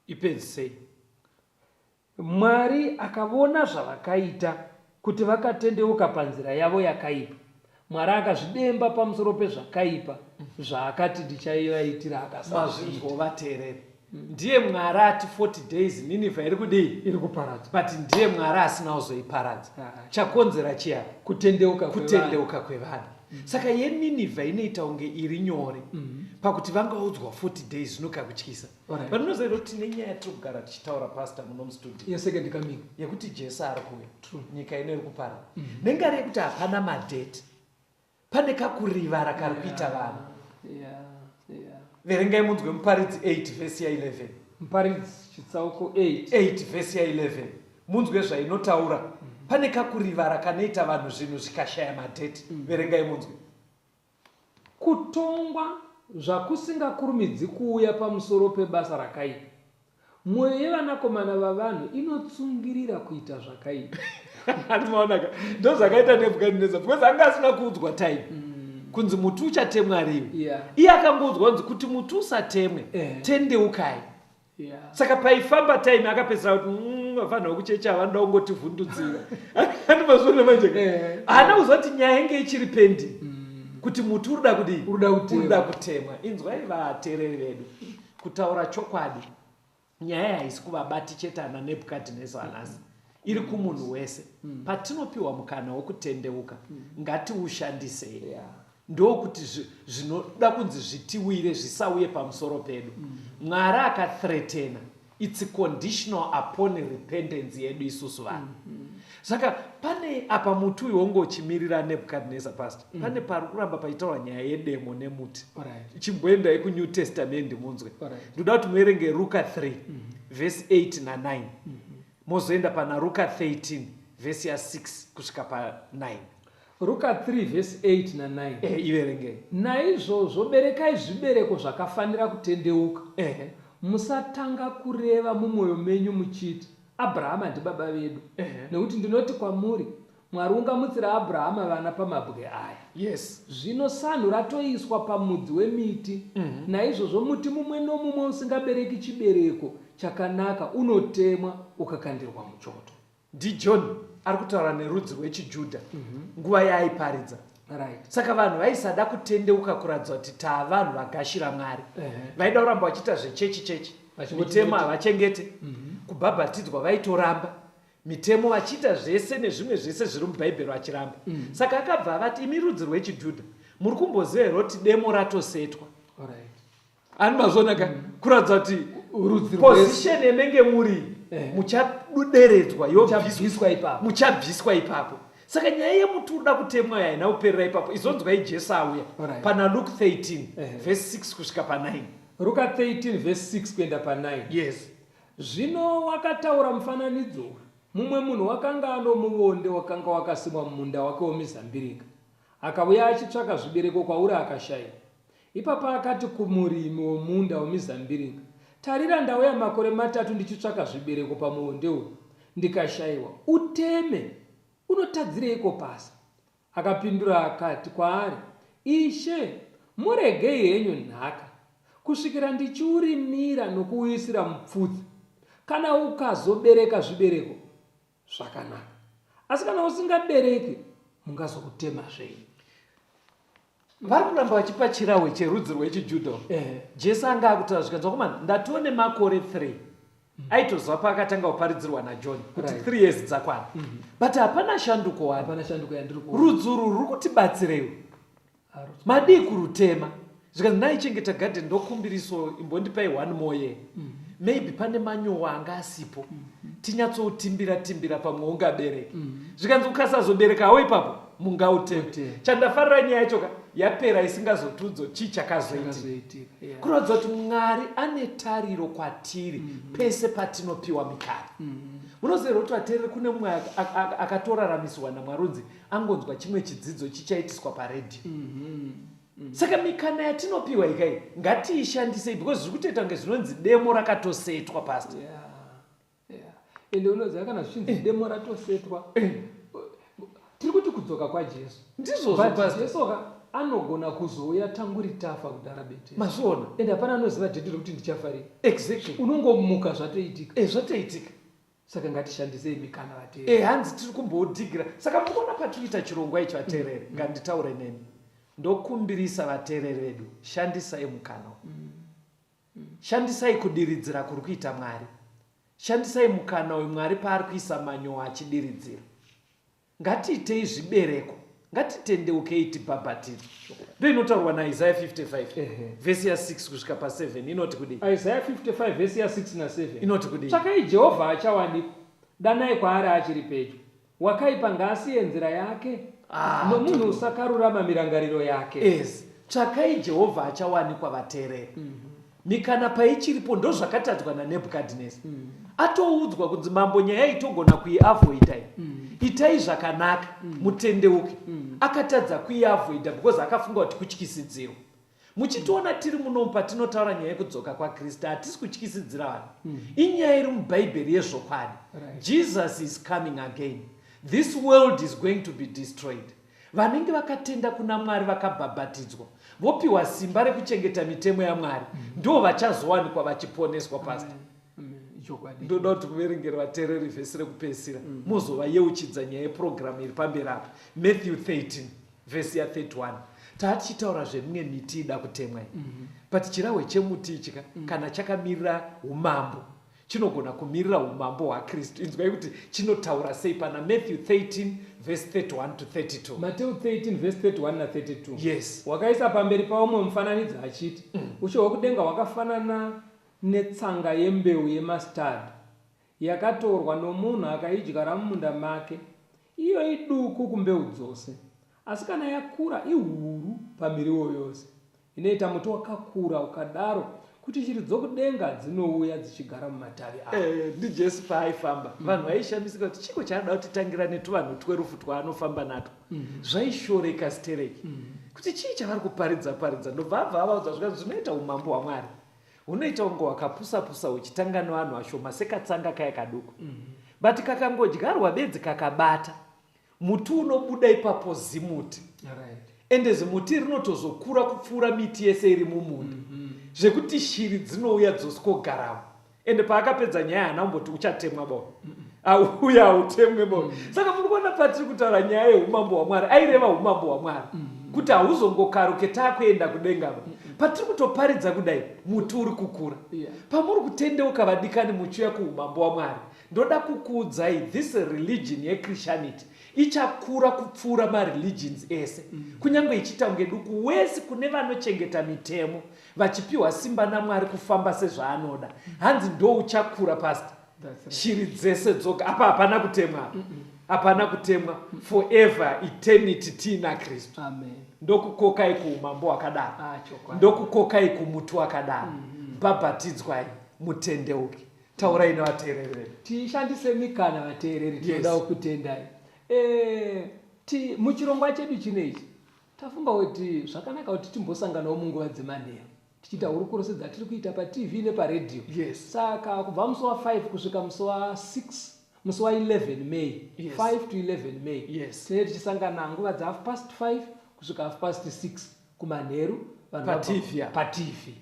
Ipedzisei. Mwari akavona zvavakaita, kuti vakatendeuka panzira yavo yakaipa. Mwari akazvidemba pamusoro pezvakaipa zvaakati ndichaivaitira akasazviita. Mazvinzwa vateereri. Ndiye Mwari ati 40 days Nineveh iri kudii? Iri kuparadzwa. But ndiye Mwari asina kuzoiparadza. Ah. Chakonzera chiya Kutendeuka kwevanhu. Kutendeuka kwevanhu. Saka yeNineveh inoita kunge iri nyore pakuti vangaudzwa 40 days zvinokakutyisa. But unoziva here kuti tine nyaya yatiri kugara tichitaura pastor muno mustudio Yesecond coming. Yekuti Jesu ari kuuya. Nyika ino iri kuparara. Nengari yekuti hapana madate. Pane kakurivara kari kuita vanhu. Verengai munzwe Muparidzi 8 vhesi ya11. Muparidzi chitsauko 8. 8 vhesi ya11 munzwe zvainotaura. Pane kakurivara kanoita vanhu zvinhu zvikashaya madate. Verengai munzwe. Kutongwa zvakusingakurumidzi kuuya pamusoro pebasa rakaipa, mwoyo yevanakomana vavanhu inotsungirira kuita zvakaipa. Maonaka ndozvakaita Nebhukadhineza because anga asina kuudzwa time kunzi muti uchatemwa riwi. Iye akangoudzwa kunzi kuti muti usatemwe tendeukai. Saka paifamba time akapedzisira kuti vafanira kuchecha vanoda kungotivhundutsira. Andimazviona manje ka? Haana kuziva kuti nyaya inge ichiri pending kuti muti urikuda kudii? Urikuda kutemwa. Urikuda kutemwa. Inzwai vateereri vedu, kutaura chokwadi nyaya haisi kuvabati chete ana Nebhukadhineza anhasi, iri kumunhu wese. Patinopiwa mukana wokutendeuka ngatiushandisei. Ndokuti zvinoda kunzi zvitiwire zvisauye pamusoro pedu. Mwari akathreatena, it's conditional upon repentance yedu isusu vanhu. Saka pane apa muti uyu wonge uchimirira Nebhukadhineza pastor. Pane pari kuramba pachitaurwa nyaya yedemo nemuti. Chimboendai kuNew Testament munzwe. Ndoda kuti muverenge Ruka 3 verse 8 na9. Mozoenda pana Ruka 13 verse ya 6 kusvika pa 9. Ruka 3 verse 8 na 9. Iverengei. Naizvozvo berekai zvibereko zvakafanira kutendeuka. Musatanga kureva mumwoyo menyu muchiti, Abrahama ndibaba vedu. Nekuti ndinoti kwamuri, Mwari ungamutsira Abrahama vana pamabwe aya. Zvino sanhu ratoiswa pamudzi wemiti. Naizvozvo muti mumwe nomumwe usingabereki chibereko chakanaka unotemwa ukakandirwa muchoto. NdiJohn ari kutaura nerudzi rwechiJudha nguva yaaiparidza. Saka vanhu vaisada kutendeuka kuratidza kuti taavanhu vagashira Mwari. Vaida kuramba vachiita zvechechi chechi. Vachingoti Mitemo ndoti. havachengete. Kubhabhatidzwa vaitoramba. Mitemo vachiita zvese nezvimwe zvese zviri muBhaibheri vachiramba. Saka akabva avati, imi rudzi rwechiJudha, muri kumboziva here kuti demo ratosetwa? Ani mazviona ka? Kuratidza kuti Rudzi rwese. position yemenge muri muchaderedzwa, yobviswa. Muchabviswa ipapo. Muchabviswa ipapo. Saka nyaya yemuti unoda kutemwa haina kuperera ipapo. Izonzwai Jesu auya pana Luke 13 verse 6 kusvika pa 9. Ruka 13 verse 6 kuenda pa 9. Zvino wakataura mufananidzo uyu, Mumwe munhu wakanga ano muvonde wakanga wakasimwa mumunda wake womizambiringa, akauya achitsvaka zvibereko kwauri akashaiwa. Ipapo akati kumurimi womunda womizambiringa, Tarira, ndauya makore matatu ndichitsvaka zvibereko pamuvonde uyu, ndikashaiwa. Uteme! Unotadzireiko pasi? Akapindura akati kwaari, Ishe, muregei henyu nhaka, kusvikira ndichiurimira nokuuisira mupfudze. Kana ukazobereka zvibereko, zvakanaka, asi kana usingabereki, mungazoutema zvenyu. Vari kuramba vachipa chirahwe cherudzi rwechiJudha. Jesu anga akutaura zvikanzi, vakomana, ndatoo nemakore 3. Aitoziva paakatanga kuparidzirwa naJohn kuti 3 years dzakwana. But hapana shanduko wani. Hapana shanduko yandiri kuona. Rudzi urwu ruri kutibatsireiwo. Madii kurutema? Zvikanzi, ndaichengeta garden, ndokumbiriso imbondipai 1 more year. Maybe pane manyowa anga asipo. Tinyatsoutimbira timbira pamwe ungabereke. Zvikanzi ukasazobereka hawo ipapo mungauteme. Uteme. Chandafarira nyaya yacho ka yapera isingazotudzo chii chakazoitika. Chakazoitika, yeah. Kuratidza kuti Mwari ane tariro kwatiri pese patinopiwa mikana. Munoziva here kuti vateereri kune mumwe akatoraramiswa naMwari unzi angonzwa chimwe chidzidzo chichaitiswa paredhiyo. Saka mikana yatinopiwa ikai ngatiishandisei because zviri kutoita kunge zvinonzi demo rakatosetwa pastor. Ende unoziva kana zvichinzi demo ratosetwa, tiri kuti kudzoka kwaJesu. Ndizvozvo, But pastor. Jesu ka anogona kuzouya tanguri tafa kudhara bete. Mazviona? Ende hapana anoziva dhedhi rekuti ndichafa rini. Unongomuka zvatoitika. Zvatoitika. Saka ngatishandisei mikana vateereri. E hanzi tiri kumbodhigira. Saka mukuona patiri kuita chirongwa ichi vateereri, nganditaure nemi. Ndokumbirisa vateereri vedu, shandisai mukana uyu. Shandisai kudiridzira kuri kuita Mwari. Shandisai mukana uyu Mwari paari kuisa manyowa achidiridzira. Ngatiitei zvibereko, ngatitendeukei tibhabhatidzwe. Ndoinotaurwa naIsaya 55 vhesi ya 6 kusvika pa 7 inoti kudii? Isaya 55 vhesi ya 6 na 7 Inoti kudii? Tsvakai Jehovha achawanikwa, danai kwaari achiri pedyo. Wakaipa ngaasiye nzira yake, Ah, nomunhu usakarurama mirangariro yake. Yes. Tsvakai Jehovha achawanikwa vateereri. Mikana paichiripo ndozvakatadzwa naNebhukadhineza. Atoudzwa kunzi mambo nyaya iyi togona kuiavoida iyi. Itai zvakanaka mutendeuke. Akatadza kuiavoida because akafunga kuti kutyisidzirwa. Muchitiona tiri munomu patinotaura nyaya yekudzoka kwaKristu hatisi kutyisidzira vanhu. Inyaya iri muBhaibheri yezvokwadi. Jesus is coming again. This world is going to be destroyed. Vanenge vakatenda kuna Mwari vakabhabhatidzwa vopiwa simba rekuchengeta mitemo yaMwari ndo vachazowanikwa vachiponeswa pastor. Ndoda kuti kuverengera vateereri vhesi rekupedzisira mozovayeuchidza nyaya yepurogiramu iri pamberi apa. Matthew 13 vhesi ya 31. Taatichitaura zvemimwe miti ida kutemwa iyi. But chirahwe chemuti ichi ka kana chakamirira umambo chinogona kumirira umambo hwaKristu. Inzwai kuti chinotaura sei pana Matthew 13 verse 31 to 32. Mateo 13 verse 31 na 32. Yes. Wakaisa pamberi pavo mumwe mufananidzo achiti, Ushe hwokudenga hwakafanana netsanga yembeu yemastadhi, yakatorwa nomunhu akaidyara mumunda make. Iyo iduku kumbeu dzose, asi kana yakura ihuru pamiriwo yose. Inoita muti wakakura ukadaro kuti shiri dzokudenga dzinouya dzichigara mumatavi awo. Eh, ndiJesu paaifamba vanhu vaishamisika kuti chiiko chaanoda kutitangira netuvanhu twerufu twaanofamba natwo. Zvaishoreka stereki kuti chii chavari kuparidza paridza. Ndobva abva avaudza zvikanzi zvinoita umambo hwaMwari hunoita kunge hwakapusa pusa huchitanga nevanhu vashoma sekatsanga kaya kaduku. But kakangodyarwa bedzi kakabata muti unobuda ipapo zimuti. Ende zimuti rinotozokura kupfuura miti yese iri mumunda. Zvekuti shiri dzinouya dzosikogaramo. Ende paakapedza nyaya haana kumboti uchatemwa bo. Auya hautemwe bo. Saka muri kuona patiri kutaura nyaya yeumambo hwaMwari, aireva umambo hwaMwari. Kuti hauzongokaruke takuenda kudenga ba. Patiri kutoparidza kudai, muti uri kukura. Pamuri kutendeuka vadikani muchiuya kuumambo hwaMwari, ndoda kukuudzai this religion yeChristianity ichakura kupfuura mareligions ese. Kunyange ichiita kunge duku, wese kune vanochengeta mitemo vachipiwa simba naMwari kufamba sezvaanoda. Hanzi ndo uchakura pastor. Shiri dzese dzoga apa hapana kutemwa. Hapana kutemwa forever eternity tiina Kristu. Amen. Ndokukokai kuumambo hwakadaro. Ndokukokai kumuti wakadaro. Bhabhatidzwai mutendeuke. Taurai nevateereri vedu. Tishandise mikana vateereri, tinodawo kutendai. Muchirongwa chedu chino ichi tafunga kuti zvakanaka kuti timbosanganawo munguva dzemanheru tichiita hurukuro sedzatiri kuita paTV neparedhiyo. Saka kubva musi wa5 kusvika musi wa6, musi wa11 May, 5 to 11 May, tinenge tichisangana nguva dza half past 5 kusvika half past 6 kumanheru vanhu Pa vabva TV apa. pa TV.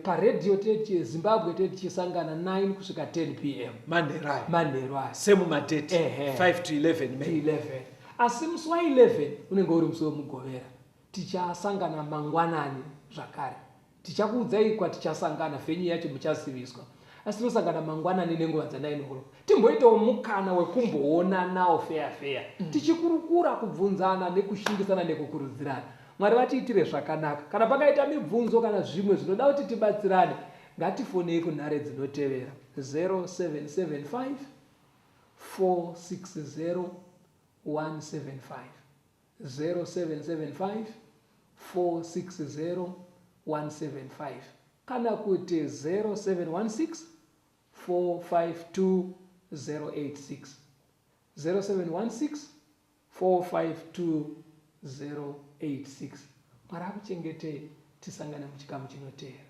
Paredhiyo tete Zimbabwe tete tichisangana 9 kusvika 10 PM. Manheru ayo. Manheru ayo. Semumadate 5 to 11 May. To 11. Asi musi wa 11 unenge uri musi weMugovera. Tichasangana mangwanani zvakare. Tichakuudzai kwatichasangana, venue yacho muchaziviswa. Asi tinosangana mangwanani nenguva dza 9 o'clock. Timboitawo mukana wekumboonanawo feya feya. Tichikurukura, kubvunzana nekushingisana nekukurudzirana. Mwari vatiitire zvakanaka. Kana pakaita mibvunzo kana zvimwe zvinoda kuti tibatsirane, ngatifonei kunhare dzinotevera 0775 460 175. 0775 460 175 kana kuti 0716 452 086. 0716 452 086. Mwari akuchengetei, tisangane muchikamu chinoteera.